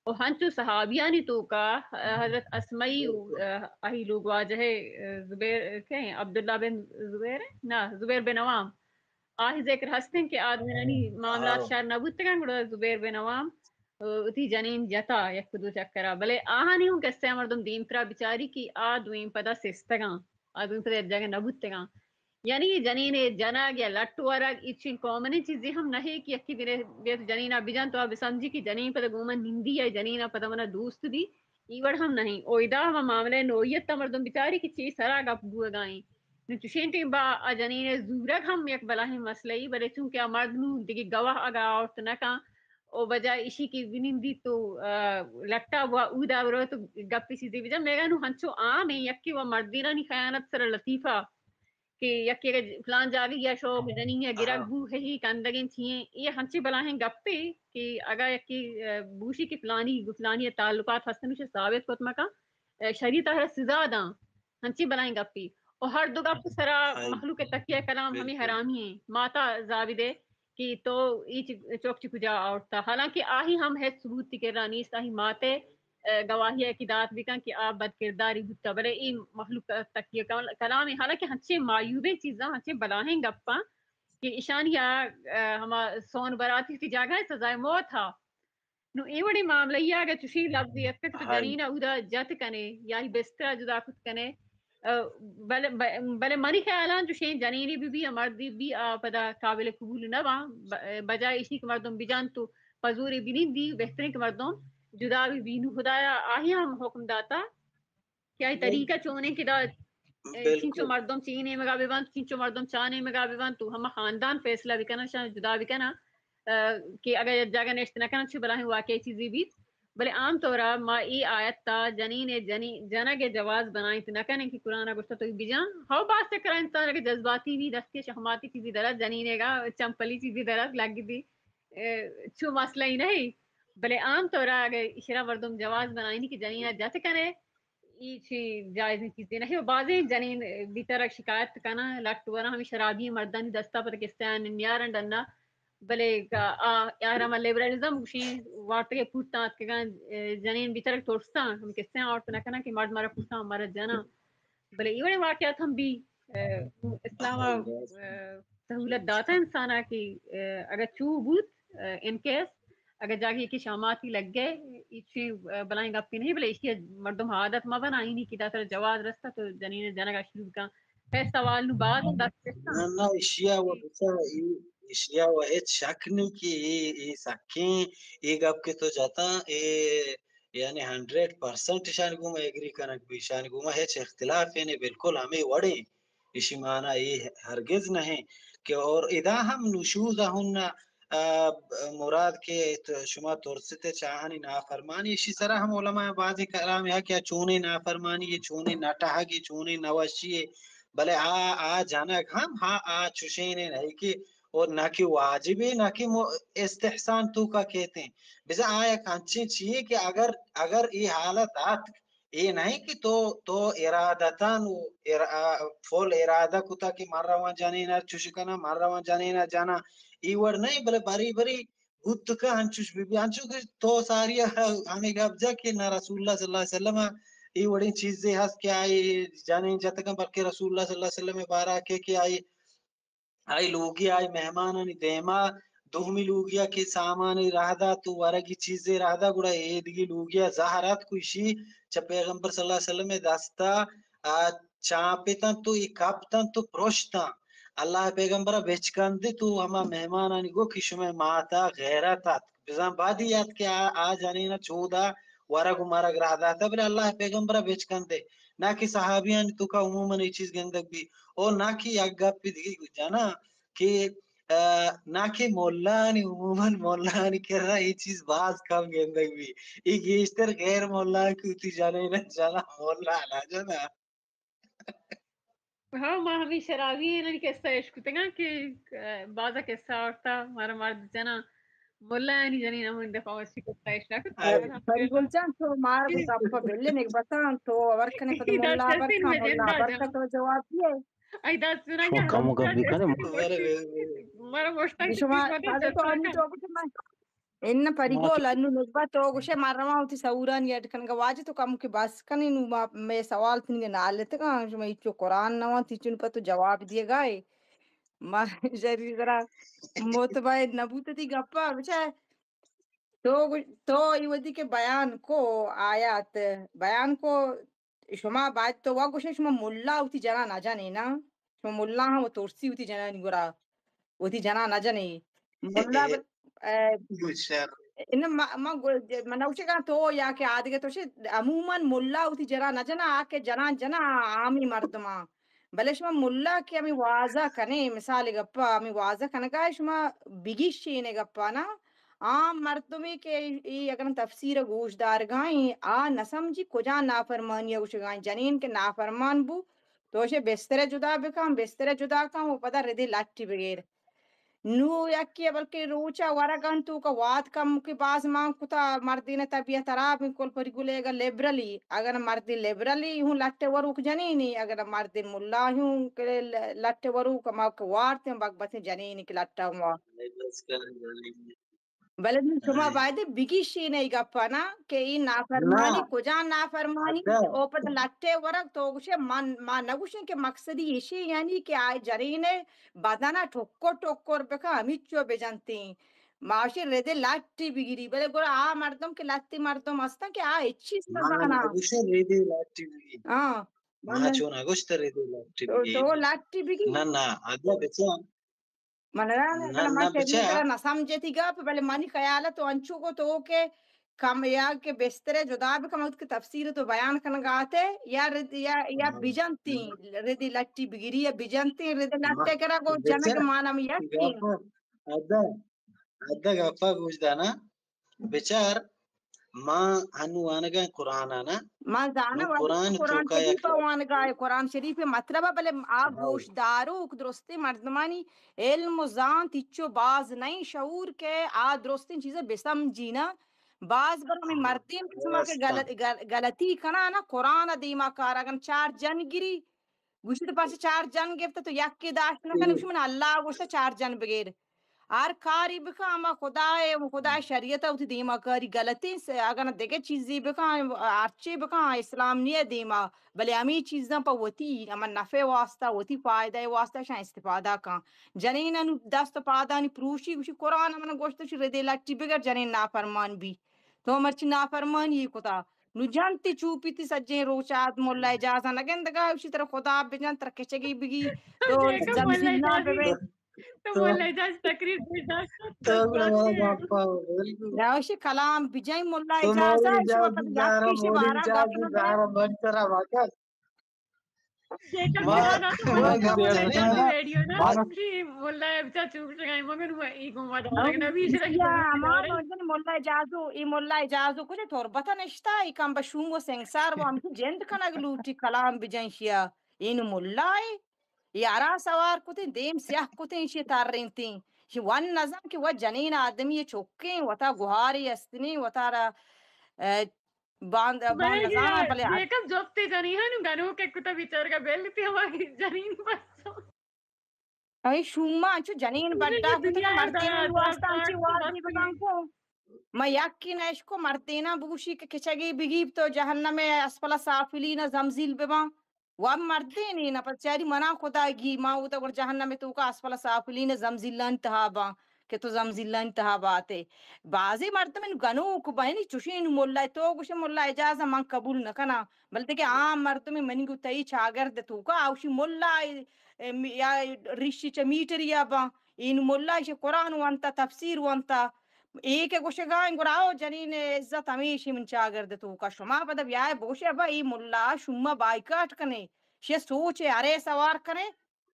و ہنچو صحابیانی توکا، اہ، حضرت اسمعی و، اہ، آہی لوگ واجہ، اہ، زبیر، کئے ایں؟ عبداللہ بن زبیر ایں؟ نہ، زبیر بن عوام۔ آہی ذکر ہستیں کہ آ دوئینانی معاملات ہاں۔ شر نہ بوتگاں، گڑا زبیر بن عوام، اہ، وتی جنین جتا یک دو چکرا۔ بلے آہانی ہوں قصہ مردم دیمترا بچاری کہ آ دوئیں پدا سستگاں، آ دوئیں پدا یک جاگہ نہ بوتگاں۔ یعنی جنین ءِ جنگ یا لٹ ورگ اچیں کامنیں چیزے ہم نہ کہ یکے بنے بیت جنین ءَ بجن تو آ بسمجھی کہ جنین پدا گوں من نندی یا جنین ءَ پدا منا دوست بی، ای وڑ ہم نہیں۔ او ادا ہما معاملہ نوعیت ءَ مردم بچاری کہ چی سرا گپ بوگا ایں۔ نوں چوشیں ٹیم با آ جنین ءِ زورگ ہم یک بلاہیں مسئلہ ای، بلے چونکہ آ مرد نوں دگہ گواہ اگا آورت نہ کن، او بجائے اشی کہ بنندی تو، آ، لٹا بوا اودا برو تو گپی چیزے بجن۔ میگا نوں ہنچو عام ایں، یکے و مردینانی خیانت سرا لطیفہ کہ یکے اگہ فلان جاگہ یا شوق جنین یا گرگ ہاں۔ بو، ہی کندگیں چیئیں، اے ہنچیں بلاہیں گپے کہ اگہ یکے، آ، بوشی کہ فلانی گو فلانی تعلقات ہستن، اسے ثابت کت مکن، آ، شریعت ہر سزا داں۔ ہنچیں بلاہیں گپے۔ و ہر دو گپ سرا ہاں۔ مخلوق تکیہ کلام ہمیں بالکل۔ حرامی ایں۔ ماتا زابدے کہ تو ای چ-، چوک چی کجا آورتا۔ حالانکہ آہی ہم ہچ ثبوتی کرا نیست، آہی ماتے، آ، گواہی ءَ کہ دات بکن کہ آ بدکرداری بوتا۔ بلے ای مخلوق تکیہ کل-، کلام ایں۔ حالانکہ ہنچیں معیوبیں چیزاں، ہنچیں بلاہیں گپاں کہ اشانی آ، آ، ہما سون براتی تی جاگہ سزائے موت ہا۔ نوں اے وڑیں معاملہ ءَ اگہ چوشیں لفظے اتکگ تو ہاں۔ جنین ءَ اودا جت کنے یا ہی بستر ءَ جدا کت کنے، آ، بلے، ب-، بلے منی خیالاں چوشیں جنینے بہ بی یا مردے بہ بی، آ، پدا قابل قبول نہ باں۔ ب-، بجائے ایشی کہ مردم بجان تو پزورے بنندی، بہتریں کہ مردم جدا بہ بی۔ نوں خدایا آہی ہم حکم داتا کہ آئی بالکل۔ طریقہ چونیں کہ دا، اے، بالکل۔ چینچو مردم چی نیمگا بہ بنت، چینچو مردم چا نیمگا بہ بنت، تو ہما خاندان فیصلہ بکنن، شان جدا بکنن، آ، کہ اگر یک جاگہ نشت نکنن، چو بلاہیں واقعی چیزی بیت۔ بلے عام طورا ما ای آیت تا جنین ءِ جنی-، جنگ ءِ جواز بنائینت نکنیں کہ قرآن ءَ گوشتا تو بجان۔ ہو باز چکرا انسان اگر جذباتی بی، دستی شہماتی چیزی درات، جنین ءَ گا چمپلی چیزی درات لگ دی، اے، چو مسئلہ ہی نہیں۔ بلے عام طورا اگر اشرا مردم جواز بنائینی کہ جنین ءَ جت کنے، ای چی جائزیں چیزے نہ۔ و بازیں جنین بیترگ شکایت کناں، لٹ وراں ہمیں شرابی مردانی دستا پتہ کسے آن نیارن ڈنا۔ بلے آ، آ، آرام لبرلزم گوشیں وارتگے پورتاں اتکگاں، اے، جنین بیترگ ترساں، ہم کسے آورت نہ کناں کہ مرد مارا پورتاں، مارا جناں۔ بلے ای وڑیں واقعات ہم بی، اے، اسلام ءَ، اے، سہولت داتا انسان ءَ کہ، اے، اگر چو بوت، اے، ان کیس اگہ جاگہے کہ شاماتی لگے، ایچی، اه، بلائیں گپے نہیں، بلے ایشی مردم عادت مہ بنا، اینی کہ داتر جواز رستا تو جنین جنگا شروع کن۔ اے سوال نو بعد دست کشاں۔ نہ، نہ، ایشیا و بچا، ای-، ایشیا و ہچ شک نہیں کہ ای، ای سکیں، ای گپ کہ تو جتا، ای یعنی ہنڈریڈ پرسنٹ ایشانی گوما ایگری کنگ بی، ایشانی گوما ہچ اختلاف نہیں، بالکل ہمے وڑیں۔ ایشی معنی اے ہرگز نہ انت کہ اور ادا ہم نشوز ہن، آ، مراد کہ تو شما ترستے چاہانی نافرمانی، ایشی سرا ہم علماء بعضی کلام یا کہ چونیں نافرمانی، یہ چونیں نٹہگ، یہ چونیں نوشی ہے، بلے آ، آ جنگ ہم، ہاں، آ چشین نہیں کہ اور نہ کہ واجب ہے، نہ کہ مو-، استحسان تو کا کہتے ہیں۔ بزاں آ یک انچیں چیئے کہ اگر، اگر یہ حالت آتک، اے نہیں کہ تو، تو ارادتاً و ارا-، فل ارادہ کتا کہ من رواں جنین ءَ چوش کناں، من رواں جنین ءَ جناں۔ اے وڑ نہیں، بلے بری بری بوت کہ انچوش بہ بی، انچو کہ تو ساری ہمیں گپ جا کہ نہ رسول اللہ صلی اللہ علیہ وسلم ءَ اے وڑیں چیزے ہست کہ آئی جنین جتگاں، بلکہ رسول اللہ صلی اللہ علیہ وسلم ءِ بارہ کہ، کہ آئی آئی لوگی، آئی مہمانانی دیما دومی لوگیا کہ سامانی راہ دات و ورگی چیزے راہ دات، گڑا اے دگی لوگیا زہر ات کو ایشی چہ پیغمبر صلی اللہ علیہ وسلم ءِ دستا، آ، چاپتنت و اے کپتنت و پرشتاں۔ اللہ ءِ پیغمبرا بچکندت و ہما مہمانانی گو کہ شمئے ماتا غیرت ات۔ بزاں بعدی ات کہ آ، آ جنینا چودا ورگ و مرگ راہ داتا، بلے اللہ ءِ پیغمبرا بچکندے۔ نہ کہ صحابیانی توکا عموماً اے چیز گندگ بی۔ او نہ کہ یک گپے دگہ جناں کہ، نہ کہ ملانی، عموماً ملانی کرا اے چیز باز کم گندگ بی۔ اے گیشتر غیر ملا کہ وتی جنین جنا ملا نہ جنا۔ ہاں، ما ہمے شرابی انانی قصہ اش کتگاں کہ، آ، بازا قصہ آورتا، مارا مرد جنا ملانی جنین ہمون دفعہ وشی قصہ اش نہ کت۔ پری گل جان، تو مار گپا بلے نگبتان، تو اور کنے پد ملا برکا، ملا برکا تو جواب دیے۔ ای داستان شما کم گپ بکنه۔ مارا گوشتن شما تازه تو انی تو گوشے من ان پری گول انو نگبا تو گوشے مارا ما وتی سورانی اڈ کنگا۔ واجہ تو کم کہ بس کنی نو، ما مے سوال تنگے نالتگاں، شما ایچو قرآن نوان تیچن پتو جواب دیے گائے۔ ما شری ذرا مطمئن نبوت تی گپا بچا۔ تو گو-، تو ای ودی کہ بیان کو آیات، بیان کو شما باید تو وا گوشے شما ملا وتی جنا نہ جنے نا؟ شما ملا ہم ترسی وتی جنانی گورا، وتی جنا نہ جنے۔ ملا ب-، اے، ان ما، ما گو-، من نوشگا تو یا کہ آدگہ تو شے، عموماً ملا وتی جنا نہ جنا، آ کہ جنا جنا عامی مردماں۔ بلے شما ملا کہ ہمیں واضح کنے، مثال گپا ہمیں واضح کنگا شما بگیشینے گپا نا، عام مردمے کہ اے اگر تفسیر گوش دارگائیں، آ نہ سمجھی کجا نافرمانی گوشگائیں۔ جنین کہ نافرمان بو، تو شے بستر جدا بکن، بستر جدا کن و پدا ردی لٹی بگیر۔ نو یکی بلکہ روچا ورگن تو کا واد کم کہ باز مان کتا، مردین طبیعت خراب، کل پری گلے گا لبرلی، اگر مردی لبرلی ہوں لٹے وروک جنینی، اگر مردی ملا ہوں کہ ل-، لٹے وروک ما کہ وارتیں بگ بتیں جنینی کہ لٹا ہوا۔ بلے نوں شما باید بگیشینے ای گپا نا کہ ای نافرمانی کجا نافرمانی، او پد لٹے ورگ تو گوشے من، ما نگوشیں کہ مقصدی ایشی یعنی کہ آ جنین بدن ٹکر ٹکر بکا ہمیچو بجنتیں۔ ما اشی ردے لٹی بگیری، بلے گڑا آ مردم کہ لتی مردم ہستن کہ آ ہچ چیز نہ زانا۔ نگوشے ردے لٹی بگیری۔ ہاں۔ ما چون نگوشت ردے لٹی بگیری۔ تو لٹی بگیری۔ نہ، نہ، ادا بچا۔ من را نہ، نہ، نہ، ما شری بچا۔ ترا نہ سمجھتی گپ، بلے منی خیال تو انچو کو تو کہ کم یا کہ بستر جدا بکم، وقت کہ تفسیر تو بیان کنگا آتے، یا رد-، یا، یا بجنتی، ردی لٹی بگیری یا بجنتی، رد لٹے کرا کو جنگ مانم یقین۔ ادا، ادا گپا گوش دانا، بچار، ما ہنو وانگا قرآن آنا۔ ما زانا قرآن شریف وانگا، قرآن شریف مطلب، بلے آ گوش داروک درستی مردمانی علم و زانت ہچو باز نہیں، شعور کہ آ درستیں چیزاں بسمجینا۔ باز بر ہمیں مردین کہ شما کہ غلط-، غل-، غلطی کنا نا، قرآن دیما کار اگن چار جن گری، گوشت پرچہ چار جن گفت تو یکی داشت نہ کنے، گوشت من اللہ گوشت چار جن بگیر۔ ہر کاری بکن، اما خدا ء، خدا ء شریعت ء وتی دیما کاری غلطیں س-، اگاں دگہ چیزے بکن، ہرچے بکن، اسلام نیہ دیما، بلے ہمے چیزاں پہ وتی ہما نفع واسطہ، وتی فائدہ واسطہ شان استفادہ کن۔ جنین انو دست و پادانی پروشی، گوشی قرآن من گوشت شی ردے لٹی بگر جنین نافرمان بی۔ تو مرچی نافرمانی کتا۔ نو جنتی چوپی تی سجیں روچ آد ملا اجازہ نہ گندگا، اشی ترا خدا بجن، ترا کچگی بگی، تو زمزیل نہ ببے۔ تو ملا اجاز تقریر گوش داشت۔ تو گڑا ما گپا، بالکل۔ یا اشی کلام بجن ملا اجازہ، اشی وقت یکی شی بارا گپ نہ کرے۔ جیکب ما، جان، تو ما مجھے گپ جانے نا۔ ویڈیو نا، ما جی، ملا ابتا چوک لگائیں، مگر وہ ای گما دارگ نبی شرک یا، ما مجھے ملا اجازو، ای ملا اجازو کجا تربت نشتا، ای کم بشوم و سنگسار و ہم جند کنگ لوٹی کلام بجن شیا۔ این ملا ای، ای ارا سوار کتیں، دیم سیاہ کتیں، شی ترینتیں۔ شی ون نزان کہ وہ جنین آدمی چکیں، وتا گوہاری استنی، وتا را، اه، باند، باند بلے نزاناں، بلے جیکب جفتے جنی ہن گنوک کتا بیچارگا بیل تی ہما جنین بس۔ اے شوما انچو جنین بڈا کتا کہ مردین واسطہ انچی وازی بکن کو۔ ما یکی نشکو مردینا بگوشی کہ کچگی بگیب تو جہنم اسفل سافلین زمزیل ببان۔ و مردین نا پس چاری منا خدا گی ما اودا گڑ جہنم توکا اسفل سافلین زمزیلان تہا باں۔ کہ تو زمزیلانی تہا باتے۔ بازیں مردم انو گنوک بہ، یعنی چوشیں انو ملا، تو گوشے ملا اعجاز من قبول نہ کناں، بلے دگہ عام مردم منی گو تئی چاگرد توکا اوشی ملا، اے، اے، یا ریشی چہ میٹریا باں، اینو ملا ایشی قرآن وانتا، تفسیر وانتا، اے کہ گوشگا گڑا او جنین عزت ہمیشی من چاگرد توکا۔ شما پدا بیائے بگوشے ابا اے ملا شما بائیکاٹ کنے، شے سوچے ارے سوار کنے،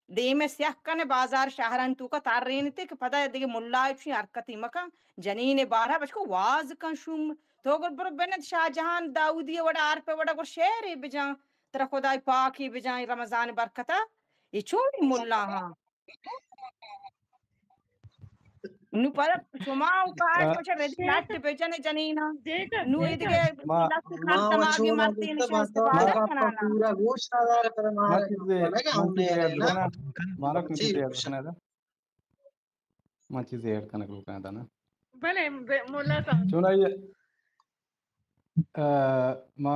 دیم ء سیاہ کن ء بازار شہرانی توکا ترینتے کہ پدا دگہ ملا چوشیں حرکتے مکن، جنین ء بارہ بچکو واز کن شوم۔ تو گر برو بنند شاہ جہان داؤدی ء وڑا، عارف ء وڑا گر شعرے بجان، ترا خدای پاکے بجان رمضان برکتا۔ اے چونیں ملا ہاں؟ نو پدا شما و کار آ، کچھ ردی لٹ بجن جنینا۔ نو ایدگہ ما، لٹ ما خان و تماگی چون ماتے نشہ استفادہ کنانا۔ پورا گوش ندار پر ما ما چیزے، ما چیزے ایڈ کناں۔ مارا کم چیزے ایڈ کناں۔ ما چیزے ایڈ کنگ لوٹاں دانا۔ بلے، بے-، مولا صاحب۔ چونائی، ء، ما،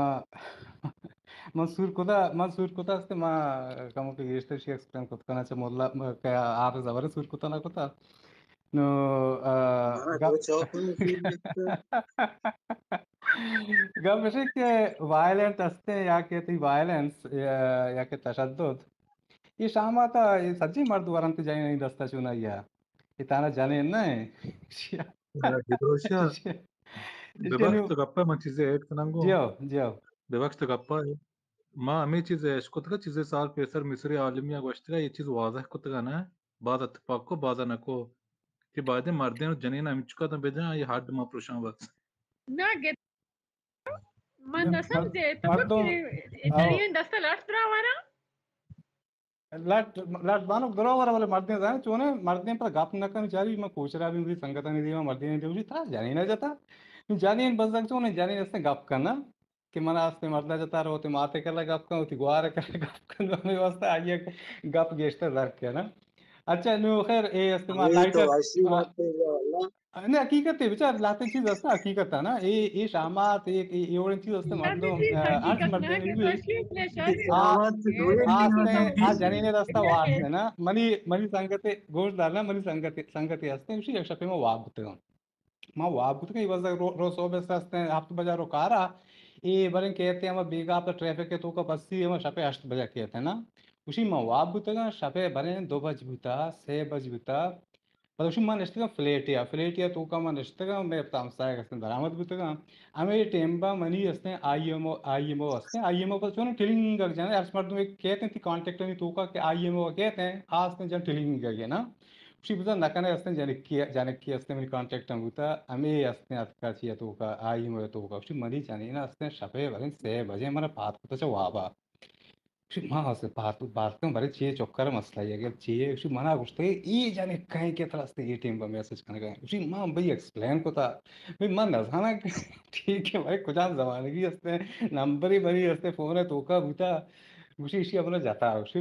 من سور کتا، من سور کتا است، ما کمو کہ گیشتر شی ایکسپلین کت کنا چہ مولا، م-، کہ آپ زبر سور کتا نہ کتا۔ نو، ء، ہاں، گپ، تو چوک میں سور کتا۔ گپ اش کہ وائلنٹ استیں یا کہ تئی وائلنس یا، یا کہ تشدد، یہ شاماتا یہ سجی مرد ورنت جائیں دستا چونائی۔ اے تانا جنین نہ ایں۔ ہاں، جی، دوشا۔ ببخش تو گپا، من چیزے ایڈ کناں گو۔ جیو، جیو۔ ببخش تو گپا۔ ما ہمیں چیز اش کتگا، چیزے سال پیسر مصری عالمی گوشتگا، یہ چیز واضح کتگا نا، باز اتفاق کو، بازا نہ کو۔ کہ بایدیں مردین و جنین ہمچکا تاں بجن، یہ ہڈ ما پروشاں بس۔ نہ، گت-، من نہ سمجھے، تو مردم، کہ آؤ۔ جنین دست لٹ دراوانا؟ لٹ، لٹ بانک دراور، بلے مردین زانے چونے، مردین پر گپ نہ کن، چاری من کوچرا بھی، مری سنگتانی دیما مردین دیوشی، ترا جنین جتا۔ جنین بزگ چونے، جنین استیں گپ کنا کہ من استیں مردا جتا رو، تے ماتے کلا گپ کن، تے گوار کلا گپ کن، ہمیں واسطہ آئیے گپ گیشتر در کنا۔ اچھا، نو خیر، اے استیں ما ہمیں تو لائٹر، واشی ما بات ہے، واللہ۔ نہ، حقیقت ہے، بچار، لہتے چیز است، حقیقت ہے نا، اے، اے شامات، اے، اے، اے وڑیں چیز است، لہتے مردم، چیز آ، ہرچ حقیقت مردم نہ، بھی۔ تو شیخ نے شاید آ، آ جنین دستا وارت ہے نا، منی، منی سنگت گوش دار نا، منی سنگت، سنگت ہستے، اسی یک شپے ما واب بوتگاں۔ ما واب بوتگاں، اے وزا رو، رو صبح سے ہستے، ہفت بجا رو کارا، اے بریں کہتے ہم بیگا پر ٹریفک کے تو کا بسی ہم شپے ہشت بجا کہتے نا۔ اسی ما واب بوتگاں، شپے بریں دو بج بوتا، سے بج بوتا، پدا گوشی، من نشتگاں فلیٹے ء، فلیٹے ء توکا من نشتگاں، مئے پتا ہمسایگ ہستیں درآمد بوتگاں۔ ہمے ٹیمبا منی ہستیں I M O, I M O ہستیں، آئی ایم او پدا چون ٹلنگ جانے، ہرچ مردم کہتے ہیں تی کانٹیکٹ نہیں توکا کہ آئی ایم او کہتے ہیں، آ ہستیں جن ٹلنگ گئے نا۔ گوشی، بزن نکنے ہستیں جنکی، جنکی ہستیں منی کانٹیکٹ ہم بوتا، ہمے ہستیں اتکا چی توکا، آئی ایم او توکا۔ گوشی، منی جنین ہستیں شپے وریں سے بجے من پاد کتا چا وابا۔ گوشی، ما اسے پارت، پارتوں برے چے چکر مسئلہ ہے، اگر چے، گوشی، منا گوشتے، ای جانے کہیں کے طرح سے اے ٹیم پر میسج کرنے کا۔ گوشی، ما بھئی ایکسپلین کو تھا، بھئی من نزانا کہ ٹھیک ہے بھائی، کجام زمانگی ہستے، نمبر ہی بری ہستے، فون ہے توکا بوتا۔ گوشی، اشی اپنا جاتا، گوشی،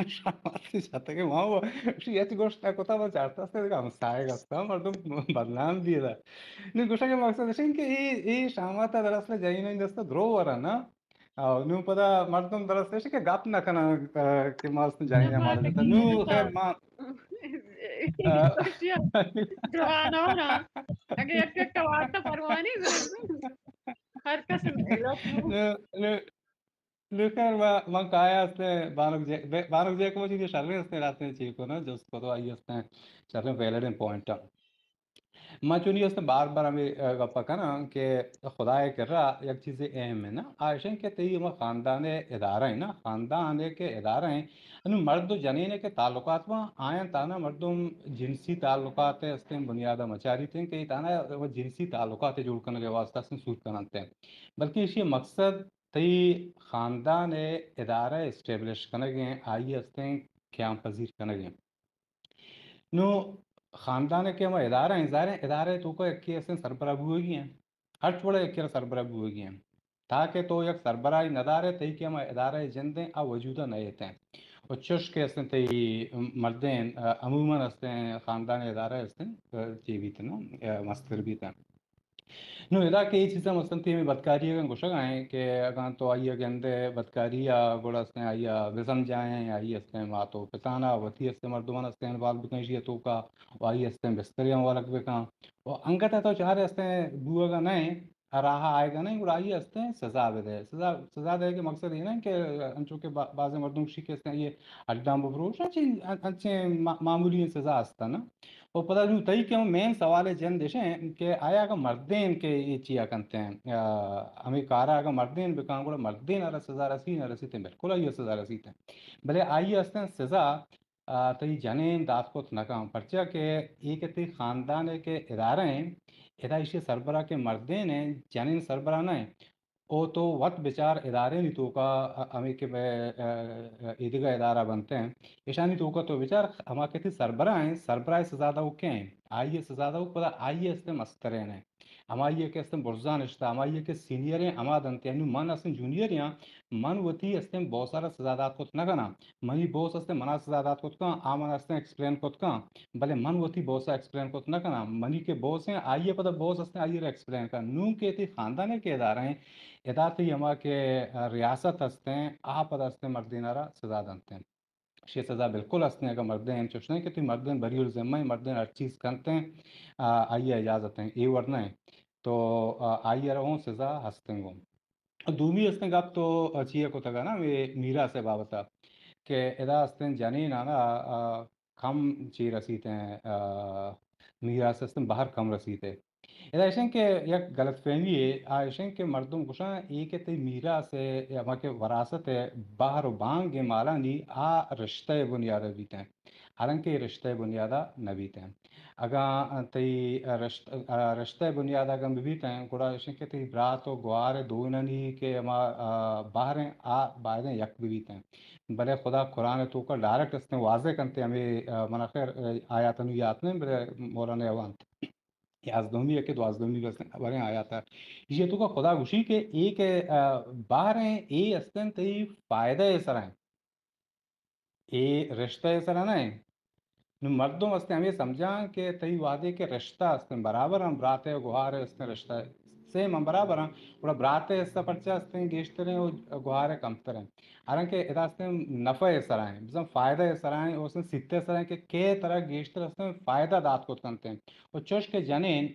شاماتی جاتا کہ ما وہ، گوشی، ایت گوشت کو تھا، بس جاتا سے، ہم سائے گستا، مردم بدنام دیے دا۔ نہیں، گوشا کہ مقصد ہے کہ اے، اے شاماتا دراصل جائینا دستا درو ورا نا۔ او، نوں پدا مردم درستش کہ گپ نہ کناں، اه، کہ ما است جائیں یا مال جتا۔ نوں خیر ما، اه، اگہ یک یک وارتا پروانی ہر کس نوں، نوں، نوں خیر ما، ما کایا است بانک جے، بے-، بانک جے کو چیز شریں است، رات میں چیک کو نا، جست کو تو آئی است، شریں ویلڈ پوائنٹ۔ من چونی است بار بار ہمیں، اه، گپ کناں کہ خدائے کرا یک چیزے اہم ہے نا، آ ایشیں کہ تئی ہما خاندان ادارہ ہے نا، خاندان ہے کہ ادارہ ہیں، انو مرد و جنین کے تعلقات با آیاں تانا مردم جنسی تعلقات استیں بنیاد مچاری تھیں کہ تانا جنسی تعلقات جوڑ کنگ واسطہ استیں سور کننت ہیں، بلکہ اسی مقصد تئی خاندان ادارہ اسٹیبلش کنگ ہیں، آئی استیں قیام پذیر کنگ ہیں۔ نوں خاندان ء کہ ہما ادارہ ہیں، ظاہر ہیں ادارہ ء توکا یکے استیں سربراہ بوئگی ہیں، ہرچ وڑا یکے را سربراہ بوئگی ہیں، تاکہ تو یک سربراہی ندارے، تئی کہ ہما ادارہ ء جند ہیں، آ وجود ء نہ ایت ہیں۔ و چش کہ استیں تئی مردین، ا، عموماً استیں خاندان ادارہ استیں، ا، چی بیت نا، ا، مستر بیت ہیں۔ نوں ادا کہ اے چیزاں مثلاً تئی ہمے بدکاری اگاں گوشگ ء ایں کہ اگاں تو آئی ء گندئے بدکاری ء گڑا استیں آئی ء بہ سمجھائیں، آئی استیں مات و پتان ء وتی استیں مردمان استیں انوالو بکن ایشی ء توکا و آئی استیں بستریاں ورگ بکن و انگت ء تو چارے استیں بوگ ء نہ ایں، راہ ء آئیگ ء نہ ایں، گڑا آئی استیں سزا بدئے۔ سزا، سزا دئیگ ء مقصد اے نہ کہ انچو کہ با-، بازیں مردم گوشی کہ استیں آئی ء ہڈاں ببروش، انچیں، انچیں ما-، معمولی سزا استاں نا۔ و پدا نوں تئی کہ ہم مین سوال ء جند اش انت کہ آیا اگاں مردین کہ اے چیا کنت انت، آ، ہمے کارا اگاں مردین بکن گڑا مردین ء را سزا رسیت نہ رسیت؟ بالکل آئی ء سزا رسیت۔ بلے آئی ء استیں سزا آ، تئی جنین دات کت نہ کن، پرچا کہ اے کہ تئی خاندان ءِ کہ ادارہ ایں، ادا ایشی سربراہ کہ مردین ایں، جنین سربراہ نہ ایں۔ او تو وت بچار ادارے نی توکا، ا-، ہمے کہ بہ، ا-، ا-، ایدگہ ادارہ بنت ایں، ایشانی توکا تو بچار ہما کہ تئی سربراہ ایں، سربراہ سزا دئوک ایں، آئی ءِ سزا دئوک، پدا آئی ءِ استیں مسترین ایں۔ ہمائی ءَ کہ استیں برزا نشتہ، ہمائی ءَ کہ سینئر ایں، ہما دنت ایں۔ نوں من استیں جونیئر آں، من وتی استیں باس ءَ را سزا دات کت نہ کناں۔ منی باس استیں منا سزا دات کت کن، آ من استیں ایکسپلین کت کن، بلے من وتی باس ءَ ایکسپلین کت نہ کناں۔ منی کہ باس ایں، آئی ءَ پدا باس استیں، آئی ءَ را ایکسپلین کن۔ نوں کہ تئی خاندان ءِ کہ ادارہ ایں، ادا تئی ہما کہ ریاست استیں، آ پدا استیں مردین ءَ را سزا دنت ایں۔ شی سزا بالکل است ایں، اگاں مردین چوش نہ ایں کہ تئی مردین بری الذمہ ایں، مردین ہر چیز کنت ایں، آ، آئی ءَ اجازت ایں، اے وڑ نہ ایں۔ تو، آ، آئی ءَ را اوں سزا ہست ایں گوں۔ دومی است ایں گپ تو، آ، چی ءَ کتگ نا، ہمے میراث ءِ بابت ءَ کہ ادا است ایں جنین آنا، آ، کم چی رسیت ایں، آ، میراث است ایں بہر کم رسیت ایں۔ ادا ایش ایں کہ یک غلط فہمی اے، آ ایش ایں کہ مردم گوشاں اے کہ تئی میراث ءِ، ہما کہ وراثت ءِ بہر و بانگ ایں مالانی، آ رشتہ ءِ بنیاد ءَ بیت ایں، حالانکہ اے رشتہ ءِ بنیاد ءَ نہ بیت ایں۔ اگاں تئی رشت-، آ، رشتہ ءِ بنیاد ءَ اگاں بہ بیت ایں، گڑا ایش ایں کہ تئی برات و گوہار ءِ دوئینانی کہ ہما، آ، بہر ایں، آ باید ایں یک بہ بیت ایں۔ بلے خدا قرآن ءِ توکا ڈائریکٹ است ایں، واضح کنت ایں، ہمے، آ، منا خیر، آ، آیات انوں یات نہ ایں، بلے مولانا ءَ وانت۔ یازدہمی ءَ کہ دوازدہمی بس وریں آیات ءَ۔ ایشی ءِ توکا خدا گوشی کہ اے کہ، آ، بہر ایں، اے است ایں تئی فائدہ ءِ سرا ایں۔ اے رشتہ ءِ سرا نہ ایں۔ نوں مردم است ایں ہمے سمجھاں کہ تئی وہدے کہ رشتہ است ایں برابر ایں، برات ءُ گوہار ءِ است ایں رشتہ سیم ایں، برابر ایں، گڑا برات ءِ حصہ پرچا است ایں گیشتر ایں و گوہار ءِ کمتر ایں۔ حالانکہ ادا است ایں نفع ءِ سرا ایں، بزاں فائدہ ءِ سرا ایں، او است ایں سیت ءِ سرا ایں کہ کئے ترا گیشتر است ایں فائدہ دات کت کنت ایں۔ و چوش کہ جنین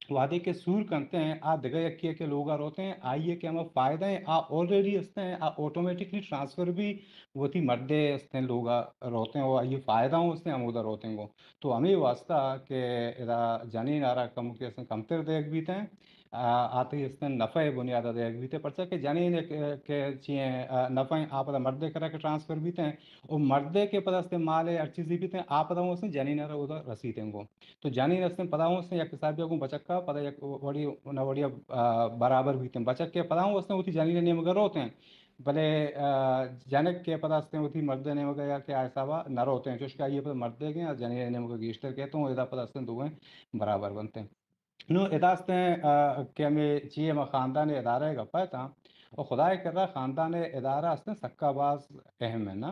وہدے کہ سور کنت ایں، آ دگہ یکے ءِ کہ لوگ ءَ روت ایں، آئی ءِ کہ ہما فائدہ ایں، آ آلریڈی است ایں، آ آٹومیٹکلی ٹرانسفر بی وتی مردے است ایں لوگ ءَ روت ایں، و آئی ءِ فائدہ اوں است ایں ہمودا روت ایں گوں۔ تو ہمے واسطہ کہ ادا جنین ءَ را کمکے است ایں کمتر دیگ بیت ایں، آ، آ تئی است ایں نفع ءِ بنیاد ءَ دیگ بیت ایں، پرچا کہ جنین ءِ کہ، کہ چی ایں، آ، نفع ایں، آ پدا مردے ءِ کرا کہ ٹرانسفر بیت ایں، او مردے کہ پدا است ایں مال ءِ ہر چیزے بیت ایں، آ پدا اوں است ایں جنین ءَ را اودا رسیت ایں گوں۔ تو جنین است ایں پدا اوں است ایں یک حسابے ءَ گوں بچک ءَ پدا یک وڑی نہ وڑی ءَ، آ، برابر بیت ایں۔ بچک کہ پدا اوں است ایں وتی جنین ءِ نیمگ ءَ روت ایں، بلے، آ، جنک کہ پدا است ایں وتی مرد ءِ نیمگ ءَ یا کہ آ حساب ءَ نہ روت ایں، چوش کہ آئی ءَ پدا مردے گیں آ جنین ءِ نیمگ ءَ گیشتر کیت اوں، ادا پدا است ایں دوئیں برابر بنت ایں۔ نوں ادا است ایں، آ، کہ ہمے چی ہما خاندان ءِ ادارہ ءِ گپ ءَ اتاں، و خدا ءِ کرا خاندان ءِ ادارہ است ایں سکا باز اہم ایں نا۔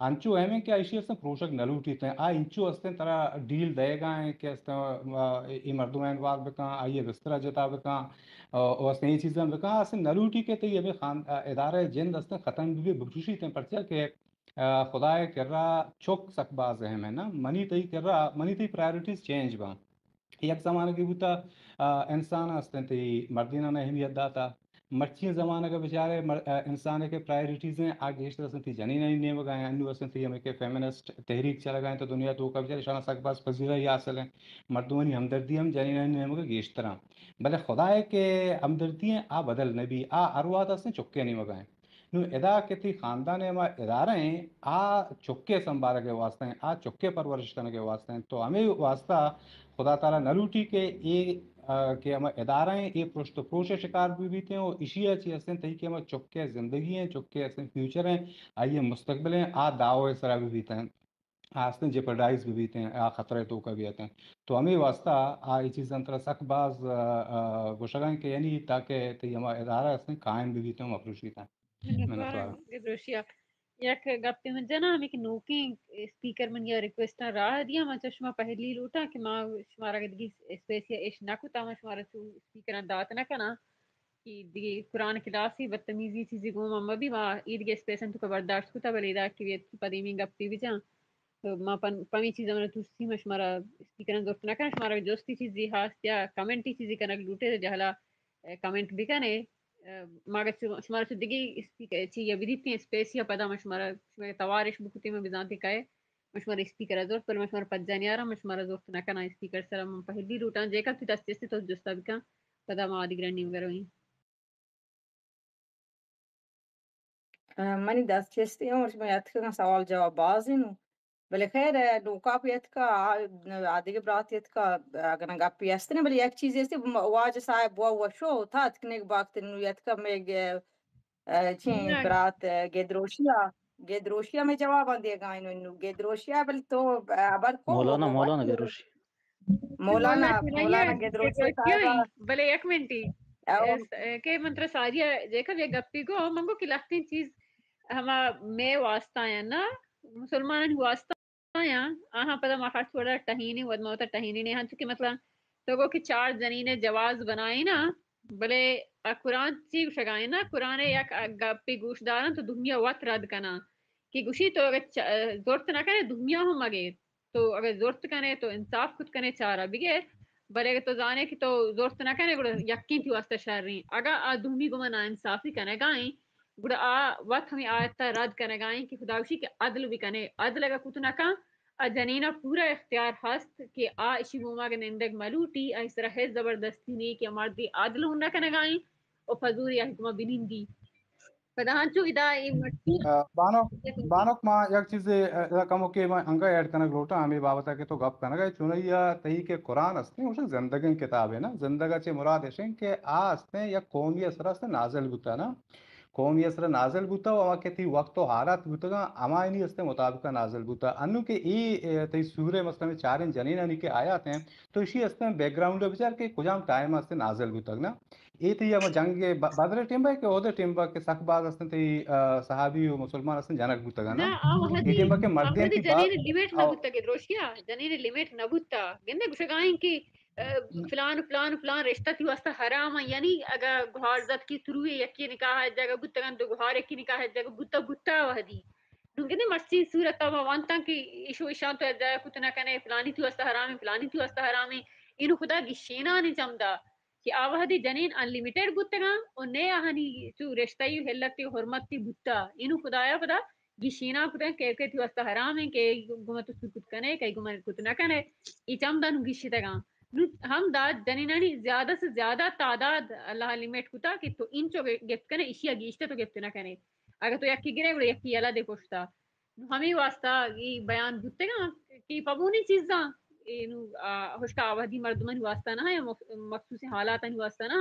انچو اہم ایں کہ ایشی است ایں پروشگ نہ لوٹیت ایں۔ آ انچو است ایں ترا ڈیل دئیگا ایں کہ است ایں، آ، اے مردم ءَ انوالو بکن، آئی ءِ بستر ءَ جتا بکن، آ، و است ایں اے چیزاں بکن۔ است ایں نہ لوٹی کہ تئی ہمے خان-، آ، ادارہ ءِ جند است ایں ختم بہ بی، بپروشیت ایں، پرچا کہ، آ، خدا ءِ کرا چک سک باز اہم ایں نا۔ منی تئی کرا، منی تئی پرائیورٹیز چینج باں۔ یک زمانگے بوتا، آ، انسان است ایں تئی مردیناں اہمیت داتا۔ مرچی زمانگ ءَ بچارے مر-، آ، انسان ءِ کہ پرائیورٹیز ایں، آ گیشتر است ایں تئی جنینانی نیمگ ءَ ایں۔ انوں است ایں تئی ہمے کہ فیمنسٹ تحریک چلگا ایں تو دنیا ءِ توکا بچارے ایشاں سک باز پذیرائی حاصل ایں۔ مردمانی ہمدردی ہم جنینانی نیمگ ءَ گیشتر ایں۔ بلے خدا ءِ کہ ہمدردی ایں، آ بدل نہ بی، آ ہر وہد است ایں چک ءِ نیمگ ءَ ایں۔ نوں ادا کہ تئی خاندان ءِ ہما ادارہ ایں، آ چک ءِ سنبھالگ ءِ واسطہ ایں، آ چک ءِ پرورش کنگ ءِ واسطہ ایں۔ تو ہمے واسطہ خدا تعالی نہ لوٹی کہ اے، آ، کہ ہما ادارہ ایں، اے پرشت و پروش ءِ شکار بہ بیت ایں، و ایشی ءَ چی است ایں تئی کہ ہما چک ءِ زندگی ایں، چک ءِ است ایں فیوچر ایں، آئی ءِ مستقبل ایں، آ داؤ ءِ سرا بہ بیت ایں، آ است ایں جیپرڈائز بہ بیت ایں، آ خطرہ ءِ توکا بیت ایں۔ تو ہمے واسطہ آ اے چیزاں ترا سک باز، آ، آ، گوشگ ءَ ایں کہ یعنی تاکہ تئی ہما ادارہ است ایں قائم بہ بیت ایں، مپروش بیت ایں۔ منتوار منتوار۔ گدروشیا۔ یک گپے من جناں، ہمے کہ نوکیں اسپیکر منی ءَ ریکویسٹاں راہ دیا، من چہ شما پہلی لوٹاں کہ ما شمارا گدگی اسپیس ءَ اش نہ کتا، من شمارا چو اسپیکراں دات نہ کناں کہ دگہ قرآن کلاسی بدتمیزی چیزی گوں ما مبی، ما اے دگہ اسپیساں توکا برداشت کتا، بلے ادا کہ بیت کہ پدیمیں گپے بجاں۔ تو ما پن-، پمی چیزاں من ترسی، من شمارا اسپیکراں زرت نہ کناں، شمارا جستی چیزی ہست یا کمنٹی چیزی کنگ لوٹے جہلا، اے، کمنٹ بکنے۔ اے، ما اگہ شما-، شمارا چو دگہ اسپیکر چی یا بدیتیں اسپیس یا پدا ما شمارا، شما توارش بکتیں، ما بزانتے کئے، ما شمارا اسپیکر ءَ زرت، بلے ما شمارا پجا نیاراں، ما شمارا زرت نہ کناں اسپیکر سرا، ما پہلی لوٹاں، جے کپ تئی دست چستی تو جستا بکن، پدا ما آدگرانی نیمگا رویں۔ آ، منی دست چستی ہم شما یاتکگاں سوال جواب باز انوں۔ بلے خیر، نوکاپ یتکا، آ، آ دگہ برات یتکا، اگن گپی است نہ، بلے یک چیزی است، واجہ صاحب وا وشو تھا اتکنگ باکت نو یتکا میں گ-، چین برات گدروشیا، گدروشیا میں جواب دیگا انو، گدروشیا بل تو، ابر کو مولانا، مولانا گدروشی۔ مولانا، مولانا چنائی مولانا گدروشی صاحب۔ بلے یک منٹی۔ کہ من ترا ساری جیکب یک گپی گو، من گو کہ لہتیں چیز ہما مئے واسطہ ہیں نا، مسلمانانی واسطہ ہیں۔ آہاں پدا ما ہرچ وڑا ٹہینیں، ود ما وتا ٹہینیں، ہنچو کہ مثلاً تو گو کہ چار جنین جواز بنائیں نا، بلے قرآن چی گوشگائیں نا، قرآن یک گپی گوش دارن تو دومیا وت رد کنن کہ گوشی تو اگر چ-، زرت نہ کنے دومیا ہم مگے۔ تو اگہ زرت کنے تو انصاف کت کنے چارا بگر، بلے اگہ تو زانے کہ تو زرت نہ کنے گڑا یقین تی واسطہ شریں۔ اگہ آ دومی گما ناانصافی کنگائیں گڑا آ وت ہمیں آیت رد کنگائیں کہ خدا گوشی کہ عدل بکنے، عدل اگہ کت نہ کن، آ جنینا پورا اختیار ہست کہ آ اشی گوما اگہ نندگ ملوٹی، آئی سرا ہچ زبردستی نہیں کہ آ مردی عدل ہوں نہ کنگائیں و پزوری آئی گما بنندی۔ پدا ہنچو ادا اے مرچی آ، بانک، بانک ما یک چیزے، آ، ادا کمو کہ ما انگا ایڈ کنگ لوٹاں ہمیں بابت کہ تو گپ کنگ ہے، چونائی آ تئی کہ قرآن است، وہ زندگیں کتاب ہے نا، زندگ چے مراد اشیں کہ آ است یک قومی اثر است نازل بوتا نا، قومی اثر نازل بوتا و ہما کہ تئی وقت و حالات بوتگا ہمائنی است مطابق نازل بوتا۔ انو کہ ای، اے، تئی سورہ مثلاً چاریں جنینانی کہ آیات ہیں، تو اشی است بیک گراؤنڈ بچار کہ کجام ٹائم است نازل بوتگ نا۔ اے تئی ہما جنگ ب-، بدر ٹیم با کہ اودے ٹیم با کہ سک باز استن تئی، آ، صحابی و مسلمان استن جنگ بوتگا نا؟ نا، آ وہدی، اے ٹیم با کہ آ مردین وہدی تئی جنین باز لیمیٹ نہ او۔ بوتا کہ دروشیا، جنین لیمیٹ نہ بوتا۔ گندے گوشگائیں کہ، آ، ہم۔ فلان، فلان، فلان رشتہ تئی واسطہ حرام ہے، یعنی اگا گہار زد کی تروے یکی نکاح جگہ بوتگن تو گہار یکی نکاح جگہ بوتا، بوتا وہدی۔ نوں گندے مرچی صورت ما وانتاں کہ ایشو ایشان تو جگہ کت نہ کنے، فلانی تئی واسطہ حرام ہے، فلانی تئی واسطہ حرام ہے۔ اینو خدا گشینانی چمدا کہ آ وہدی جنین انلیمیٹڈ بوتگاں و نے آہانی چو رشتہ ای و ہلت ای و حرمت ای بوتا، اینو خدایا پدا گیشینا کتگاں کہ کئی تئی واسطہ حرام ہیں، کہ گما تو سور کت کنے، کئی گما کت نہ کنے، ای چم دا نو گیشتگاں۔ نو ہم دا جنینانی زیادہ سے زیادہ تعداد اللہ لیمٹ کتا کہ تو انچو گپت کنے، اشیا گیشتر تو گپت نہ کنے۔ اگر تو یکی گرے گڑا یکی یلا دے پشتا۔ نوں ہمے واسطہ اے بیان بوتگاں کہ پبونی چیزاں، اے نوں، آ، ہشکا آبادی مردمانی واسطہ نہ، یا مخ-، مخصوصیں حالاتانی واسطہ نہ،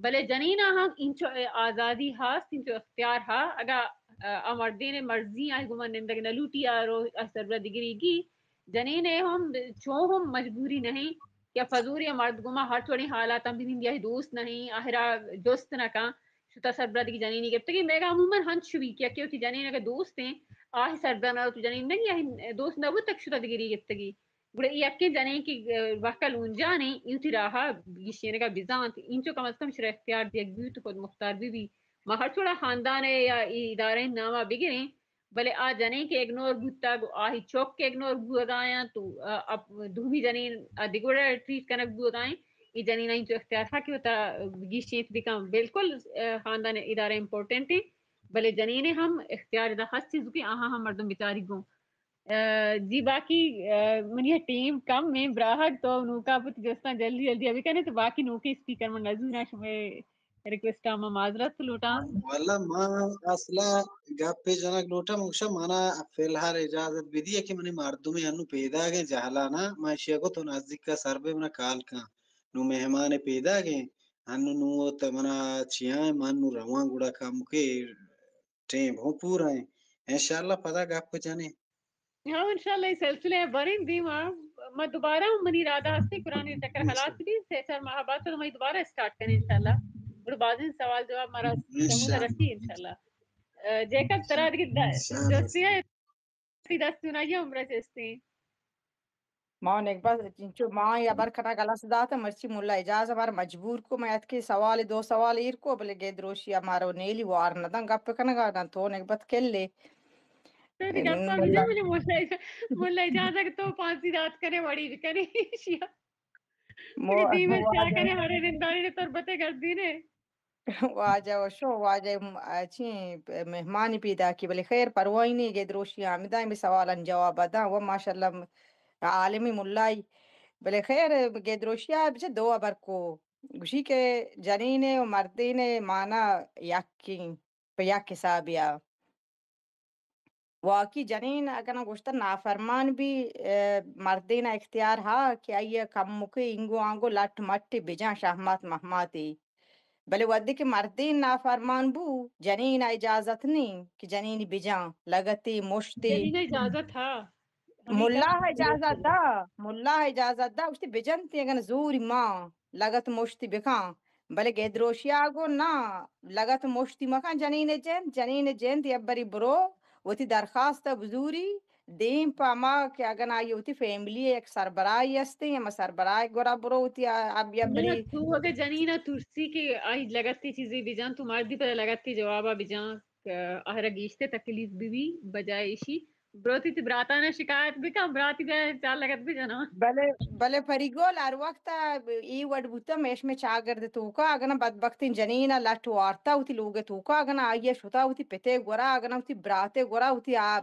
بلے جنینا ہم انچو آزادی ہست، انچو اختیار ہا، اگا، آ، آ مردین مرضی آئی گما نندگ نہ لوٹی، آ رو آ سربرا دگری گی، جنین ء ہم چو ہم مجبوری نہیں کہ پزوری ء مرد گما ہر وڑیں حالاتاں بہ نندی، آئی دوست نہیں، آہرا جست نہ کن، شتا سربرا دگہ جنینی گپتگی۔ میگا عموماً ہنچ شوی کہ یکے وتی جنین اگہ دوست ہیں، آہی سربرا نہ رو تو جنین نہیں، آہی دوست نہ بوت تک شتا دگری گپتگی۔ گڑا ای یکیں جنین کہ وکل اونجا نہیں، ای وتی راہا گیشینگا بزانت، اینچو کم از کم شرا اختیار دیگ بیت، خود مختار بی بی۔ ما ہر وڑا خاندان ء یا ای ادارہ ناما بگریں، بلے آ جنین کہ اگنور بوتگ و آہی چک کہ اگنور بوگا انت و، آ، اپ-، دومی جنین ء دگہ وڑا ٹریٹ کنگ بوگا انت، اے جنین ء انچو اختیار ہا کہ وتا گیشینت بکن۔ بالکل، آ، خاندان ادارہ امپورٹنٹ انت، بلے جنین ء ہم اختیار ادا ہست چیز کہ آہاں ہم مردم بچاری گوں۔ آ، جی باقی، آ، منی ٹیم کم میں براہگ تو نوکا پت جستاں جلدی جلدی ابھی کنے تو باقی نوکے اسپیکر من نزوراں شمے ریکویسٹ ء ما معذرت لوٹاں۔ واللہ ما اصلا گپے جنگ لوٹاں، من گوشاں منا فی الحال اجازت بدیے کہ منی مردمے انو پیداگیں جہلانا، ما اشیا گو تو نزدیک ء سر بے منا کال کن۔ نو مہمانے پیداگیں، انو نو ت منا چیاں من نو رواں گڑا کم کے ٹیم ہوں پورا ہیں۔ انشاءاللہ پدا گپ جنیں۔ ہاں، انشاءاللہ اے سلسلہ ء بریں دیما۔ ما دوبارہ ہم منی ارادہ ہستی قرآن چکر ہلاس بی، سے چار ماہ بعد تو ما دوبارہ اسٹارٹ کنیں انشاءاللہ۔ گڑا بازیں سوال جواب مارا سمود انشاءاللہ۔ رسی انشاءاللہ۔ آ، جیکب ترا دگہ د-، انشاءاللہ۔ جستی ہے، تی دست چونائی عمرہ چستی۔ ما نگبت چنچو ما یا بر کنا گلاس دات، مرچی ملا اجاز مار مجبور کو، ما اتکی سوال دو سوال ایر کو، بلے گے دروشی مارو نیلی وار ندن گپ کنگا، نہ تو نگبت کلے۔ تو دی گپا بجا مجھے ملا اجا-، ملا اجازت تو پھانسی دات کرے وڑی بکنے شیا۔ مو-، دیمے مو-، کیا کرے، ہرے ننداری نے تربتے گردی نے۔ واجہ وشو، واجہ م-، چی مہمانی پیداکی، بلے خیر پروائی نے، گے دروشی ہمدا ہمے سوالان جواب داں۔ و ماشاءاللہ عالمی ملائی، بلے خیر گے دروشی ء بچے دو ہبر کو، گوشی کہ جنین ء و مردین ء مانا یکیں، پہ یک حسابیا۔ واقعی جنین اگن گوشتہ نافرمان بی، مردین اختیار ہا کہ آئی کمکے اینگو آنگو لٹ مٹی بجان شہمات مہماتی۔ بلے وہدے کہ مردین نافرمان بو، جنین اجازت نی کہ جنین بجان، لگتی، مشتی۔ جنین اجازت ہا؟ ملا اجازت دا، ملا اجازت دا، گوشتی بجنتی اگن زوری ما لگت مشتی بکن۔ بلے گدروشیا گو نا، لگت مشتی مکن جنین جند، جنین جند یبری برو، وتی درخواست بزوری، دیم پہ ہما کہ اگن آئی وتی فیملی یک سربراہی ہستیں، ہما سربراہ گورا برو وتی آ-، اب یبری۔ تو اگہ جنین ترسی کہ آئی لگتی چیزی بجان، تو مردی پر لگتی جوابا بجان، کہ آہرا گیشتے تکلیف بی بی، بجائے ایشی بروتی تی براتانا شکایت بکن، براتی بیا چار لگت بجنا۔ بلے، بلے پریگول ہر وقت ای وڑ بوتا، میش میں چاگرد توکا، اگنا بدبختیں جنینا لٹ وارتا وتی لوگ توکا، اگنا آئی شتا وتی پتے گورا، اگنا وتی براتے گورا، وتی آ-،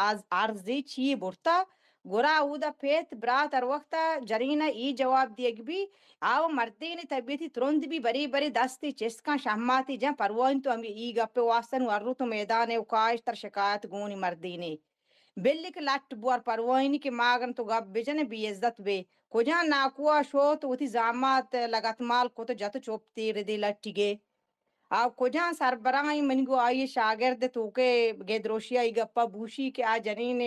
آز-، ارزی چی برتا، گورا اودا پیت برات ہر وقت جنینا ای جواب دیگ بی، آو مردین طبیعتی ترند بی، بری بری دستی چست کن شہماتی جن پروائن تو ہمی ای گپ واسطہ نو ہر رو تو میدان و کاش تر شکایت گونی مردینے۔ بلی کہ لٹ بوار پرواہی نی کہ ما اگن تو گپ بجنے بے عزت بے۔ کجا ناکوا شوت وتی زامات لگت مال کت جت چوپ تیر دے لٹی گے۔ آ کجا سربراہی منی گو آئی شاگرد توکے گدروشی آئی گپا بوشی کہ آ جنین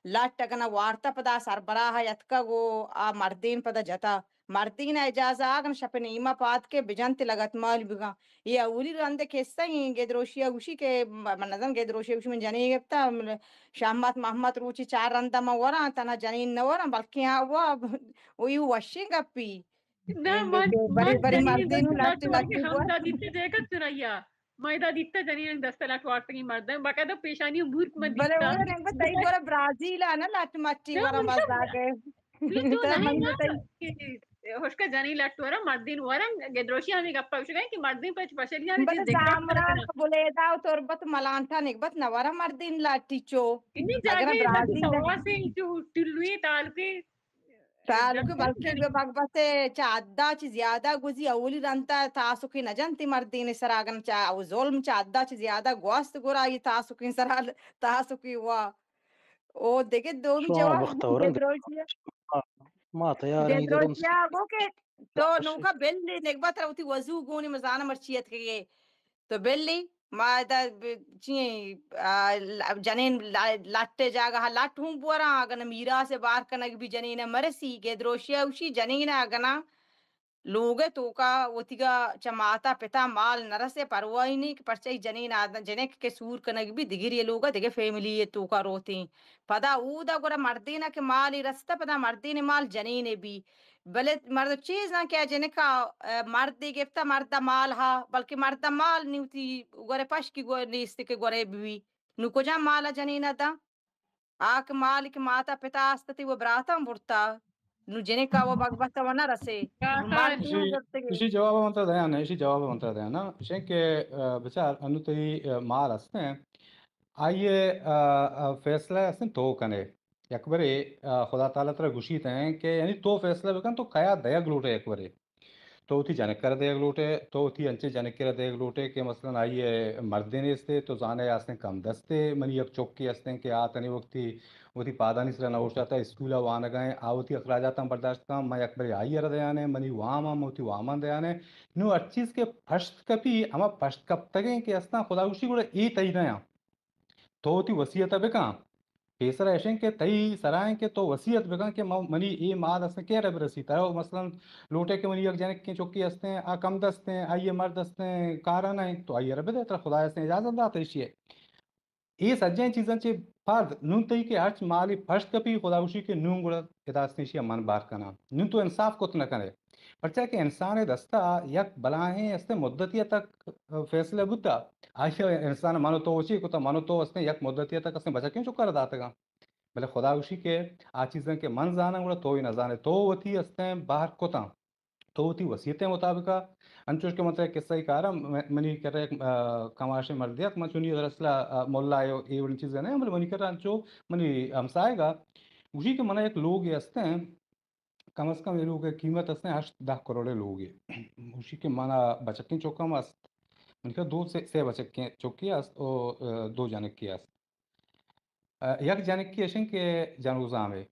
لٹ اگن وارتا پدا سربراہ یتکا گو آ مردین پدا جتا۔ مردین ء اجازہ آگن شپ نیما پاد کے بجنت لگت مال بگاں۔ اے اولی رند قصہ ایں۔ گدروشی ء گوشی کہ م-، من نزان گدروشی ء گوشی من جنین گپتا، من شہمات مہمات روچی چار رندا من وراں، تنا جنین نہ وراں، بلکیں آ وا، او یو وشیں گپی۔ نہ، من، بری، من بری جنین مردین دست لٹ لٹ لٹ وار۔ ہمدا دیتے جے کت چنایا۔ ما ادا دیتا جنین دست لٹ وارتگیں مردم، باقاعدہ پیشانی مورک من دیتا۔ بلے وہ نگبت تئی گورا برازیل آ نا لٹ مٹی ورا مزاگے۔ تو نہیں نا کہ ہشکا جنین لٹ ورا مردین ورا گدروشی ہمیں گپا گوشگا کہ مردین پچ پشلی ہمیں بلے چیز دیکھتا زامرا بلیدا و تربت ملانٹا نگبت نہ ورا مردین لٹی چو۔ انی اگر جاگے برازیل سواسے چو ٹلوی تعلقے تعلق بلکیں بہ بگبت چہ حدا چہ زیادہ گوزی اولی رندا تاسکی نہ جنتی مردین سرا اگن چہ او ظلم چہ حدا چہ زیادہ گوست گرا یہ تاسکیں سرا تاسکی وا۔ او دگہ دومی شما جواب بختورن۔ گدروشیا۔ ما تیار ہیں گدروشیا گو کہ تو نوکا بلی نگبت را وتی وضو گونی مزانہ مرچی اتکگے۔ تو بلی ما ادا ب-، چی، آ، ل-، جنین ل-، لٹ جاگہ لٹ ہوں بوراں، اگن میراث بار کنگ بی جنین مرسی، گدروشیا اوشی جنین اگنا لوگ توکا وتیگا چہ ماتا پتا مال نرسے پرواہی نی کہ پرچہ ای جنین آدم جنک کہ سور کنگ بی دگری لوگا دگہ فیملی توکا روتیں۔ پدا اودا گڑا مردینا کہ مالی رستہ پدا مردین مال جنین بی۔ بلے مرد چیز نہ کہ آ جنکا، ا، مردے گپتا، مرد مال ہا، بلکہ مرد مال نی وتی گورے پشکی گو-، نیست کہ گورے بی۔ نو کجا مال جنین دا؟ آ کہ مال کہ ماتا پتا است تی و براتاں برتا۔ نو جنکا و بگبت و نہ رسے۔ نو مال کیوں اسی، برتگے؟ اسی جواب من ترا دیاں نا، اسی جواب من ترا دیاں نا۔ اشیں کہ، ا، بچار انو تئی، ا، مال است ہیں۔ آئیے، ا، ا، فیصلہ است ہیں تو کنے۔ یک برے، آ، خدا تعالی ترا گوشیت ہیں کہ یعنی تو فیصلہ بکن تو کیا دیگ لوٹے یک برے۔ تو وتی جنک کرا دیگ لوٹے، تو وتی انچیں جنک کرا دیگ لوٹے کہ مثلاً آئی ء مردے نیستے، تو زانے آستیں کم دستے، منی یک چکے ہستیں کہ آ تنی وقتی وتی پادانی سرا نہ اوشتاتا، اسکولا وانگا ہیں، آ وتی اخراجاتاں برداشت کن، من یک برے آئی ء را دیانے، منی وام ہم وتی واماں دیانے۔ نو ہر چیز کہ پشت کپی، ہما پشت کپتگیں کہ استاں خدا گوشی گڑا اے تئی نیاں۔ تو وتی وصیت ء بکن۔ پیسر ایشیں کہ تئی سرا ہیں کہ تو وصیت بکن کہ من، منی اے مال است کیرا برسی۔ ترا مثلاً لوٹے کہ منی یک جنکیں چکی استیں، آ کم دستیں، آئی ء مرد استیں، کارا نہ انت، تو آئی ء را بدے، ترا خدا استیں اجازت دات ایشی ء۔ اے سجہیں چیزاں چہ پد نون تئی کہ ہرچ مالی پشت کپی، خدا گوشی کہ نون گڑا ادا استیں ایشی ء من بار کناں۔ نون تو انصاف کت نہ کنے۔ پرچا کہ انسان ء دستا یک بلاہیں استیں مدتی ء تک فیصلہ بوتا۔ آئی ء انسان من و تو وچی کتا، من و تو استیں یک مدتی ء تک استیں بچکیں چکا را داتگاں۔ بلے خدا گوشی کہ آ چیزاں کہ من زاناں گڑا تو ہی نہ زانے۔ تو وتی استیں بہر کتاں۔ تو وتی وصیت ء مطابق ء انچوش کہ من ترا قصہ ای کاراں، م-، منی کرا یک، آ، کماشیں مردے ات، من چونی دراصل، آ، ملا ء اے وڑیں چیز نہ، بلے منی کرا انچو منی ہمسائگ ء گوشی کہ من یک لوگے استیں، کم از کم اے لوگ ء قیمت است ہیں ہشت دہ کروڑ ء لوگ ء۔ گوشی کہ منا بچکیں چک ہم است، منی کرا دو سے، سے بچکیں چکے است او، ا، دو جنکے است۔ یک جنکے اش انت کہ جنوزام ء،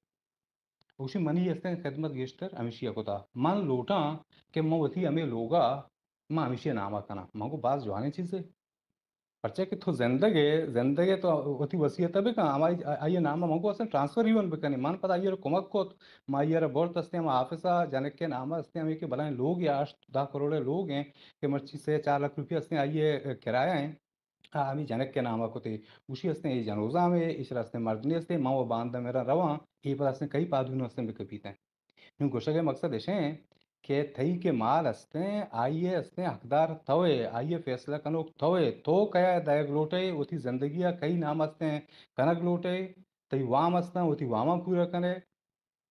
گوشی منی استیں خدمت گیشتر ہمیشی ء کتا۔ من لوٹاں کہ من وتی ہمے لوگ ء من ہمیشی ء نام ء کناں۔ من گو باز جوانیں چیزے، پرچا کہ تو زندگ ئے، زندگ ئے تو وتی وصیت ء بکن، ہمائی، آئی ء نام ء من گو استیں ٹرانسفر ایون بکنی۔ من پدا آئی ء را کمک کت، ما آئی ء را برت استیں ہما آفس ء، جنک ء نام ء استیں ہمے کہ بلائیں لوگ یا ہشت دہ کروڑ ء لوگ ہیں کہ مرچی سے چار لکھ روپیہ استیں آئی ء کرایہ ہیں۔ آ ہمے جنک ء نام ء کت ئے، گوشی استیں اے جنوزام ء، ایشرا استیں مرد نیست ئے، من و باندا مرا رواں، اے پدا استیں کئی پادون استیں بکپیت انت۔ نوں گوشگ ء مقصد اش انت کہ تئی کہ مال استیں، آئی ء استیں حقدار تو ئے، آئی ء فیصلہ کنوک تو ئے، تو کیا دئیگ لوٹ ئے، وتی زندگی ء کئی نام استیں کنگ لوٹ ئے، تئی وام استاں، وتی واماں پورا کن ئے۔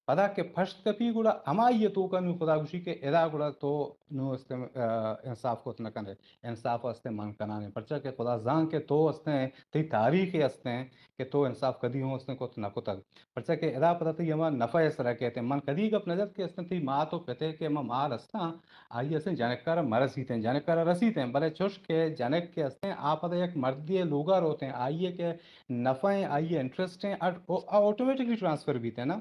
پدا کہ پشت کپی گڑا ہمائی ء توکا نوں خدا گوشی کہ ادا گڑا تو نوں استیں، آ، انصاف کت نہ کن ئے، انصاف ء استیں من کنان ئے، پرچا کہ خدا زان کہ تو استیں، تئی تاریخ ء استیں کہ تو انصاف کدی ہوں استیں کت نہ کتگ، پرچا کہ ادا پدا تئی ہما نفع ء سرا کیت۔ من کدی گپ نہ جت کہ استیں تئی مات و پت ء کہ ہما مال استاں، آئی استیں جنکارا مرسیت انت، جنکارا رسیت انت، بلے چوش کہ جنک کہ استیں آ پدا یک مردے ء لوگا روت انت، آئی ء کہ نفع ہیں، آئی ء انٹرسٹ ہیں، آٹومیٹکلی ٹرانسفر بیت انت نا۔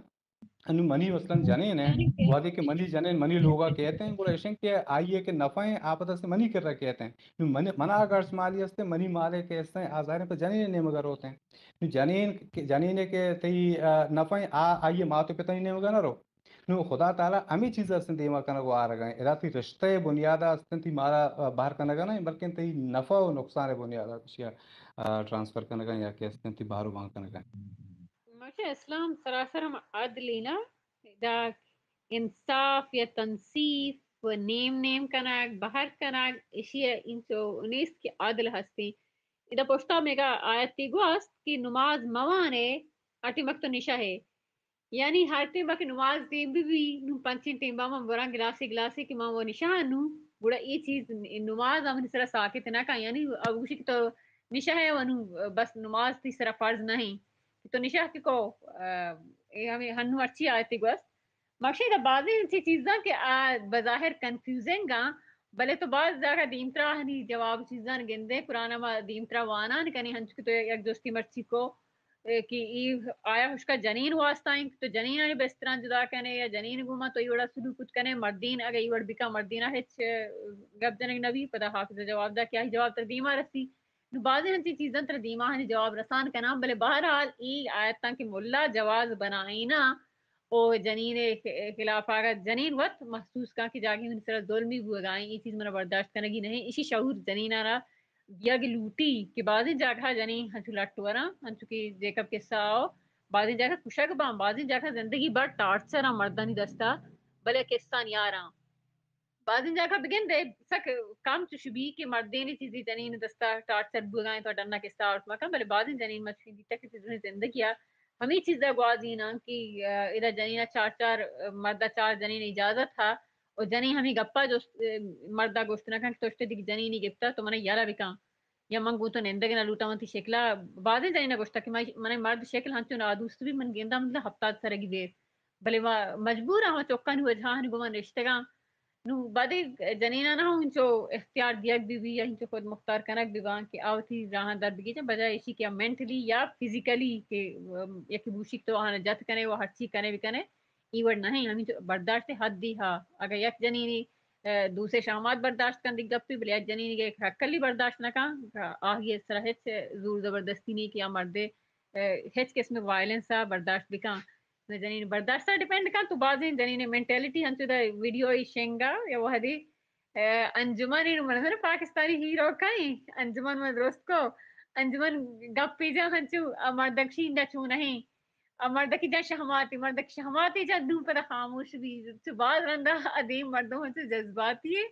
انوں منی مثلاً جنین ہیں، وہدے کہ منی جنین منی لوگا کیت ہیں، گڑا ایشن کہ آئی ء کہ نفع ہیں، آ پدا سے منی کرا کیت ہیں۔ نوں من، منا اگرچ مالی است، منی مالے کہ است ہیں، آ ظاہر ہیں پہ جنین نیمگا روت ہیں۔ نوں جنین، جنین کہ تئی، آ، نفع ہیں، آ، آئی ء مات و پتانی نیمگا نہ رو۔ نوں خدا تعالی ہمے چیز است دیما کنگ و آرگا ہیں۔ ادا تئی رشتہ بنیادا است، تئی مارا، آ، بہر کنگا نہ ہیں، بلکن تئی نفع و نقصان بنیادا اشیا، آ، ٹرانسفر کنگا ہیں یا کہ است تئی بہر و بان کنگا ہیں۔ ماشاء اسلام سراسر ہم عدل نا، دا انصاف یا تنصیف و نیم نیم کنگ، بہر کنگ، اشی انچو نیست کہ عدل ہستیں۔ ادا پشتا میگا آیتی گوست کہ نماز موانے، ہر ٹیمک تو نشہ ہے۔ یعنی ہر ٹیمک نماز دیم بی بی، نو پنچین ٹیمبا من بران گلاسی گلاسی کہ من و نشہ نو، گڑا اے چیز نماز ہمنی سرا ساکت نہ کن۔ یعنی اب گوشی کہ تو نشہ ہے و نو بس نماز تی سرا فرض نہیں۔ تو نشہ کہ کو، آ، اے ہمیں ہنو ہرچی آیتی گوست۔ مکشی دا بازیں انچیں چیزاں کہ آ بظاہر کنفیوزنگ آں، بلے تو باز جاگہ دیمترا ہنی جواب چیزاں گندے، قرآن ما دیمترا وانان کنی، ہنچ کہ تو یک جستی مرچی کو، اے، کہ اے آیا ہشکا جنین واسطہ انت، تو جنینانی بستران جدا کنے یا جنین گوما تو ای وڑا سلوک کت کنے، مردین اگہ ای وڑ بکا مردینا ہچ، اے، گپ جنگ نبی، پدا حافظ جواب دا کہ آئی جواب تر دیما رسی۔ نو بازیں انچیں چیزاں ترا دیما ہنی جواب رسان کناں، بلے بہرحال ای آیتاں کہ ملا جواز بنائینا او جنین ء خ-، خلاف اگاں جنین وت محسوس کاں کہ جاگہے منی سرا ظلمی بوگا ایں، ای چیز منا برداشت کنگی نہیں، اشی شعور جنینانا دیگ لوٹی کہ بازیں جاگہا جنین ہنچو لٹ وراں، ہنچو کہ جیکب قصہ آؤ، بازیں جاگہ کشگ باں، بازیں جاگہ زندگی بر ٹارچر آں مردانی دستا، بلے قصہ نیاراں۔ بازیں جاگہ بگندے سک کم چش بی کہ مردین چیزی جنین دستا ٹارچر بوگا انت و ڈنا قصہ آرت مکن، بلے بازیں جنین مچ دیتا کہ درہیں زندگی ء ہمے چیزا گوازیناں کہ، آ، ادا جنین ء چار چار، آ، مرد ء چار جنین اجازت ہا و جنین ہمے گپا جست، آ، مرد ء گوشت نہ کن کہ تو اشتے دگہ جنینی گپتا تو من یلا بکن یا من گوں تو نندگ نہ لوٹاں وتی شکلا۔ بازیں جنین ء گوشتا کہ من، من مرد شکل ہنچو نادوست بی من گنداں مطلب ہفتاد سرگی بیر۔ بلے ما مجبور آں، ہما چکانی وجہ آنی گوما نشتگاں۔ نوں بادے جنینانا ہم انچو اختیار دیگ بی بی یا انچو خود مختار کنگ بی باں کہ آ وتی راہاں در بگیجن، بجائے ایشی کہ آ مینٹلی یا فزیکلی کہ، ام، یکے بوشی تو آہانا جت کنے و ہرچی کنے بکنے، ای وڑ نہ ہیں، ہمینچو برداشت حدی ہا۔ اگہ یک جنینی، ا، دو سے شامات برداشت کن دگہ گپی، بلے یک جنینی کہ یک ہکلی برداشت نہ کن، آہی سرا ہچ زور زبردستی نہیں کہ آ مردے، ا، ہچ قسم وائلنس ء برداشت بکن۔ نہ جنین برداشت ء ڈیپینڈ کن تو بازیں جنین مینٹیلٹی ہنچو دا ویڈیو ای شنگا یا وہدی، ا، انجمن ء من پاکستانی ہیرو کئی انجمن من درست کو۔ انجمن گپی جا ہنچو آ مردک شی نہ چون نہیں۔ آ مردکی جا شہماتی، مردک شہماتی جا دو پدا خاموش بی۔ تو باز رندا ادیم مردم ہنچو جذباتی ہے۔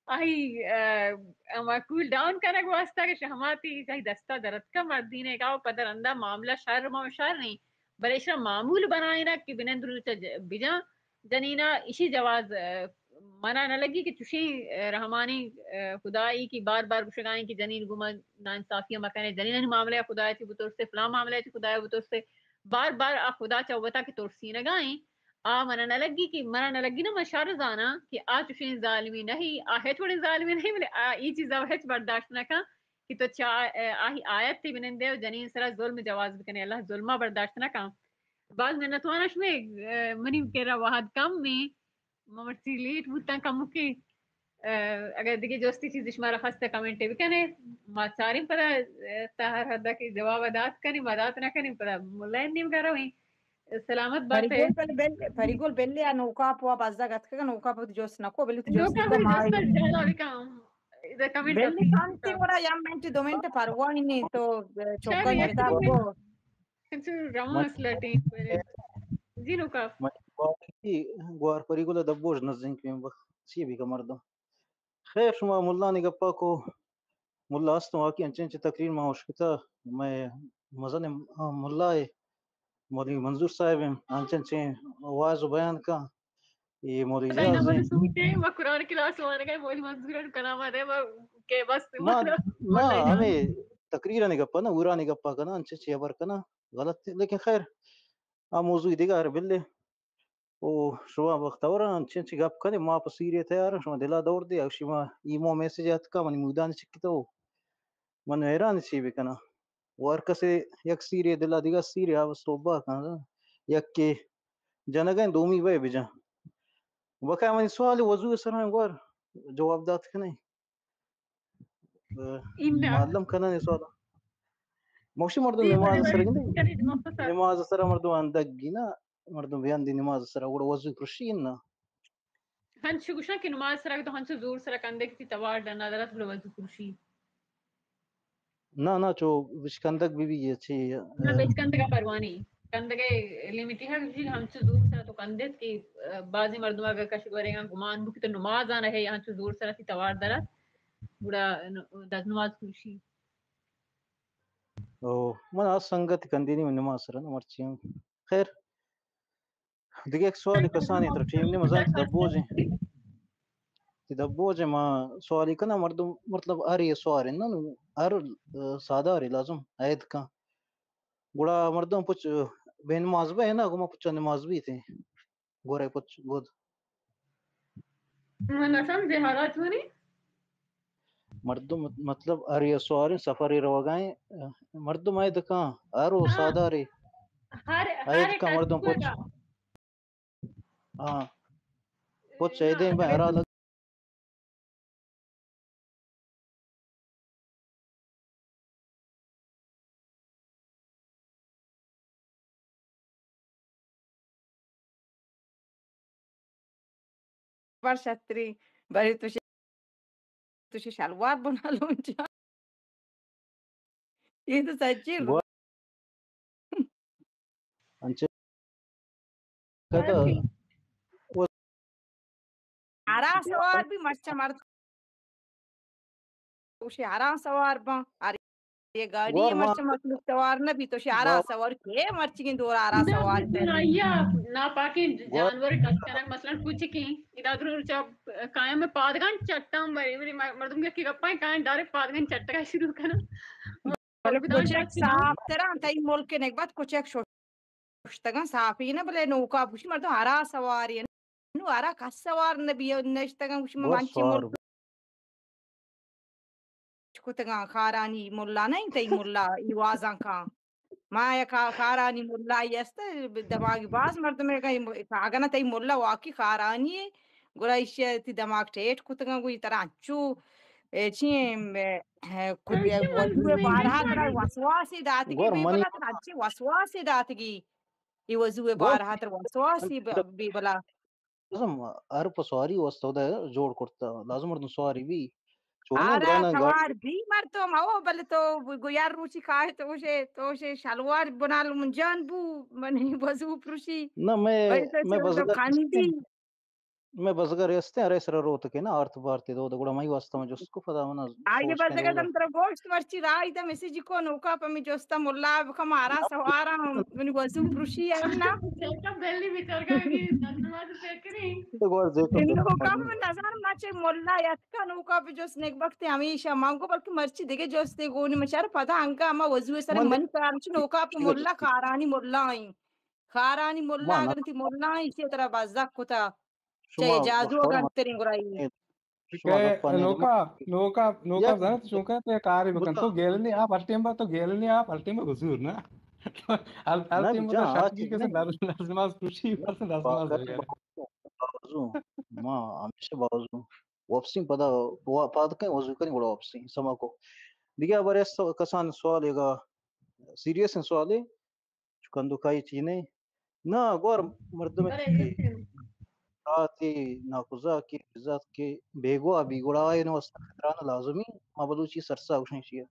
آئی، ا، ہما کول ڈاؤن کنگ واسطہ کہ شہماتی آئی دستا درتکا مردین ء گاو پدا رندا معاملہ شر ما شر نہیں، بلے ایشرا معمول بنائینگ کہ بنند روچ ء ج-، بجاں جنینا ایشی جواز، ا، منا نہ لگی کہ چوشیں، ا، رحمانی، ا، خدائی کہ بار بار گشگائیں کہ جنین گوما ناانصافی مکنے، جنینانی معاملہ خدای چی بترسے، فلاں معاملہ چی خدای بترسے، بار بار آ خدا چہ وتا کہ ترسینگائیں، آ منا نہ لگی کہ، منا نہ لگی نا، من شر زاناں کہ آ چوشیں ظالمی نہیں، آ ہچ وڑیں ظالمی نہیں، بلے آ ای چیزا ہچ برداشت نہ کن کہ تو چا-، آہی آیت ء بنندے و جنین سرا ظلم جواز بکنے۔ اللہ ظلمہ برداشت نہ کن۔ باز منتواناں شمے، ء، منی کرا وہد کم ایں، ما مرچی لیٹ بوتاں کمکے۔ ء، اگر دگہ جستی چیزی شمارا خواستہ کمنٹ بکنے، ما چاریں پدا، ء، تا ہر حد کہ جواب دات کنیں، ما دات نہ کنیں، پدا ملائیں نیمگا رویں۔ سلامت بات۔ پریگل بل، بل، پریگل بل یا نوکاپ وا بزگ اتکگ، نوکاپ وتی جست نکو، بلے تو جست نوکاپ کو وتی مائی۔ جست جہلا بکن۔ اذا کمنٹ بل اپی کانتی گڑا یا منٹ دو منٹ پرواہ نہیں تو، ء، چوکا شر، یک کتاب منٹ۔ کو۔ انچو روان اصل ٹیم پر۔ جی نوکا۔ من گوار کی، گوار پری گل دبوج نزدین کیم بخ۔ چی بھی کا مردم۔ خیر، شما ملانی گپا کو، ملا است واقعی انچیں چہ تقریر ما اشکتا، میں مزن ملا ہے، مولوی منظور صاحب ہیں، انچیں چیں واز و بیان کا، یہ مولوی خدای اجاز نام ہیں۔ سوچے، وہ قرآن کلاس وانگا ہے، مولوی منظور کلام آ رہے، وہ کہ بس ما، ما ہمیں تقریر نے گپا نا، اورانی گپا کنا، انچیں چی خبر کنا، غلط ہے، لیکن خیر، آ موضوع دیگہ ہر بلے۔ او شما بختور انت، چنچی گپ کنیں، ما پہ سیرے تیار ایں، شما دلا دور دے، شما ایمو میسج اتکا، منی مودان چکتو، من حیران چی بکناں۔ و ہر کسے یک سیرے دلا دگہ سیرے آ بس توبہ کن، یک کے جنگیں دومی بے بجن۔ بقایا منی سوال وضو سرا گور جواب دات کنیں۔ معلم کنن سوال۔ موشی مردم نماز سر گندے۔ نماز سر مردم اندگ گینا، مردم بیان دی نماز سر، گڑا وضو پرشی نا۔ ہنچو گوشاں کہ نماز سر تو ہنچو زور سر کندے کہ توار ڈنا درات گڑا وضو پرشی۔ نا، نا، چو بچکندگ بی بی یہ چی، نہ، بچکندگ پروانی۔ کندگ لیمیٹی ہے کہ ہنچو زور سر تو کندے کہ، ء، بعضی مردم اگر کش گورے گمان بو کہ تو نماز آنا ہے، ہنچو زور سر تی توار درات۔ گڑا ن-، دز نماز پروشی۔ او، من آ سنگت کندینی من نماز سر نہ مرچی ہوں۔ خیر، دگہ یک سوال کسانی تر ٹیم نے مزان تی دبوجیں۔ تی دبوجیں ما سوالی کنا مردم، مطلب، ہر یہ سوار نہ نو، ہر، ء، سادار لازم عید کا۔ گڑا مردم پچ، ء، بے نماز بے نا، گما پچا نماز بیتے۔ گورے پچ گد۔ من نہ سمجھے حالات منی۔ مردم مت-، مطلب ہر یہ سواریں سفرے روگائیں، مردم آئے دکاں، ہر و ہاں۔ سادارے۔ ہر، آئے ہر دکاں مردم کچھ۔ ہاں۔ کچھ نہ، ایدیں بہرحال۔ بر شتری، بری تو شی، تو شی شلوار بنا لونجا۔ یہ تو سچی رو۔ انچے کدا ہرا سوار بھی مرچا مرد۔ تو شی ہرا سوار باں۔ یہ گاڑی گور ما مرچ مخلوق توار نہ بی، تو شی آرا با-، سوار کے مرچگیں دور آرا سوار کر۔ آیا ناپاکیں گور جانور ٹچ کنگ، مثلاً کچکیں، ادا درو چا قائم پادگان چٹاں بری، بری مردم کہ گپاں قائم ڈائریکٹ پادگان چٹگا شروع کنا۔ بلے کچک صاف تران تئی ملک نگبت کچک شو شتگاں صافی نہ، بلے نوکا پوشی مردم ہرا سواری نو ہرا کس سوار نہ بی، نشتگاں گوشی من بس منچی سوار ملک کتگاں، خارانی ملا نہ انت، تئی ملا ای وازاں کاں۔ ما یک خارانی ملا ای است، دماغی باز مردم ہے کہ اگنا تئی ملا واقعی خارانی ہے، گڑا ایشی تئی دماغ ٹیٹ کتگاں، گوشی ترا انچو اے چی ایں، اے، اے، کد-، اے وضو ءِ بارہ ءَ ترا وسواسے داتگی، گور بی منی بلا ترا انچیں وسواسے داتگی، اے وضو ءِ گور بارہ ءَ ترا وسواسے ب-، بی بلا۔ لازم ہر پہ سواری واسطہ خدا جوڑ کرتا، لازم مردم سواری بی۔ چونیں آرا گراناں گاڑی سوار بی مردم، او بلے تو گو یار روچی کائے تو شے، تو شے شلوار بنال من جان بو، منی وضو پروشی۔ نہ، میں، بلے تو میں شے تو بزگر کندی۔ مئے بزگر استیں، ارے سر روت کہ نا آرت بارت دو، گڑا مئی واسطہ من جست کو پدا من آئی بزگر دم ترا گوشت مرچی رائی دم اسی جی کو نوکا پہ می جستا ملا بکم آرا سوارا منی وزو پروشی ہے نا۔ تو گور زیتو نوکا من نظر ما چے ملا یتکا نوکا پہ جست نگبخت ہمیشہ من کو بلکہ مرچی دگہ جستے گونی مچار پدا انگا ما وزو سر من کارچ نوکا پہ ملا کارانی ملا ایں۔ خارانی ملا اگن تی ملا ایشی ترا بزگ کتا۔ چہ اجازو اگن ترین گرائی۔ شما کہ گپا نہ نوکا، نوکا، نوکا یک زانت چونکا تو کارے بکن۔ بتا۔ تو گیلنی آپ ہر ٹائم با، تو گیلنی آپ ہر ٹائم با حضور نا۔ ہر، ہر نہ ٹائم با تو جان، شرط آج کی کسے نہیں۔ نماز، نماز کشی نہ، پسند نماز وغیرہ۔ باوضو۔ ما ہمیشہ باوضو۔ واپسی پدا، وا-، پاد کہیں وضو کنی گڑا واپسی سما کو۔ دیگه برے س-، کسان سوال ایگا، سیریس سوال ہے۔ چو کندوکائی چی نہ؟ نہ، گور مردم بلے کہ آتی ناکوزا کہ بزات کہ بیگوا بی گڑا آئے نو است خطران لازمی، ما بلوچی سرسا گوشن شیا۔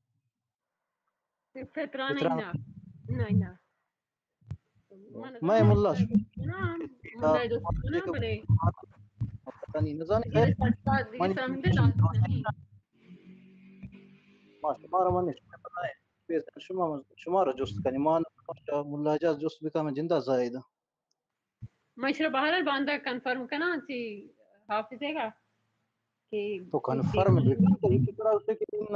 خطران خطران۔ نہ، نہ، نہ۔ من مئے ملا شو۔ نہ، ملا دوست نہ بلے۔ پتہ نہیں، نہ زانی۔ یہ سرسا دیگه منی سمجھے لازم نہیں۔ ما شمارا من شما، شما را جست کنی، ما ملا اعجاز جست بکن، من جندا زاہد۔ من شرا بہرحال باندا کنفرم کناں چی حافظے گا کہ تو کنفرم بکن تو یہ کترا اسے کہ ان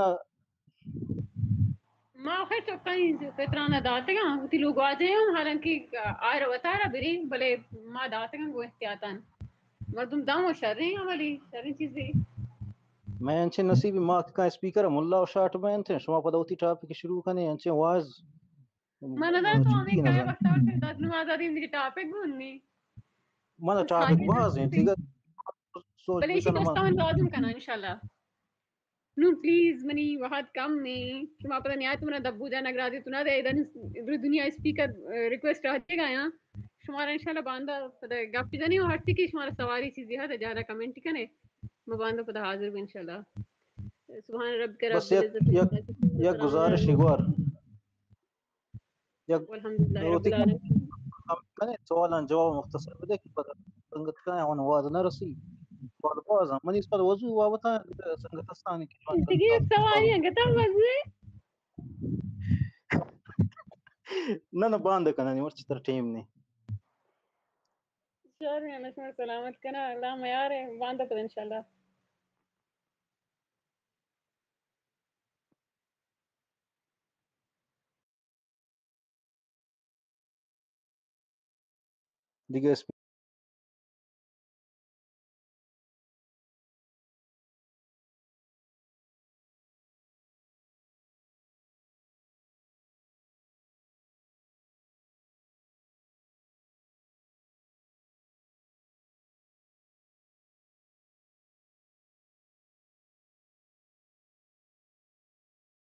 ما خیر تو کئی پترانا داتگاں، وتی لوگ واجہ ہوں، حالانکہ آئر وتارا بری، بلے ما داتگاں گو احتیاطاً۔ مردم داں و شریں عملی، شریں چیزی۔ میں انچے نصیبی ما کہ کاں اسپیکر ملا و شاٹ بینت، شما پدا وتی ٹاپک شروع کنے، انچے واز من نظر تو ہمیں کیا وقت آتے داد نماز آدی دیگه ٹاپک گون نی۔ من ٹاپک باز ہیں، دیگه سوچ بلے ایشی بکن من۔ دوستان لازم کناں انشاءاللہ۔ نوں پلیز منی وہد کم ایں، شما پدا نیایت منا دبو جان اگر آدے تو نہ دے، ادا نوں درو دنیا اسپیکر، اے، ریکویسٹ آتے گا یاں۔ شمارا انشاءاللہ باندا پدا گپ جنی و ہرچی کہ شمارا سواری چیزی ہا جارا کمنٹ کنے۔ ما باندا پدا حاضر بیں انشاءاللہ۔ سبحان ربک بس رب یک، العزت یک، عما یصفون، یک وسلام گزارش علی گوار۔ یک والحمدللہ رب وتی العالمین۔ کم کنے، سوالاں جواب مختصر بدے کہ پدا سنگت کنے اون واد نہ رسی۔ سوال باز ہیں۔ منی سوال وضو بابت ہیں، سنگت استانی کہ دیگه یک سوالی انگتا وضو ہے؟ نہ، نہ، باند کنانی، مرچی تر ٹیم نے۔ شر، اللہ شما سلامت کنا، اللہ میار ہے، باندا پد انشاءاللہ۔ دیگه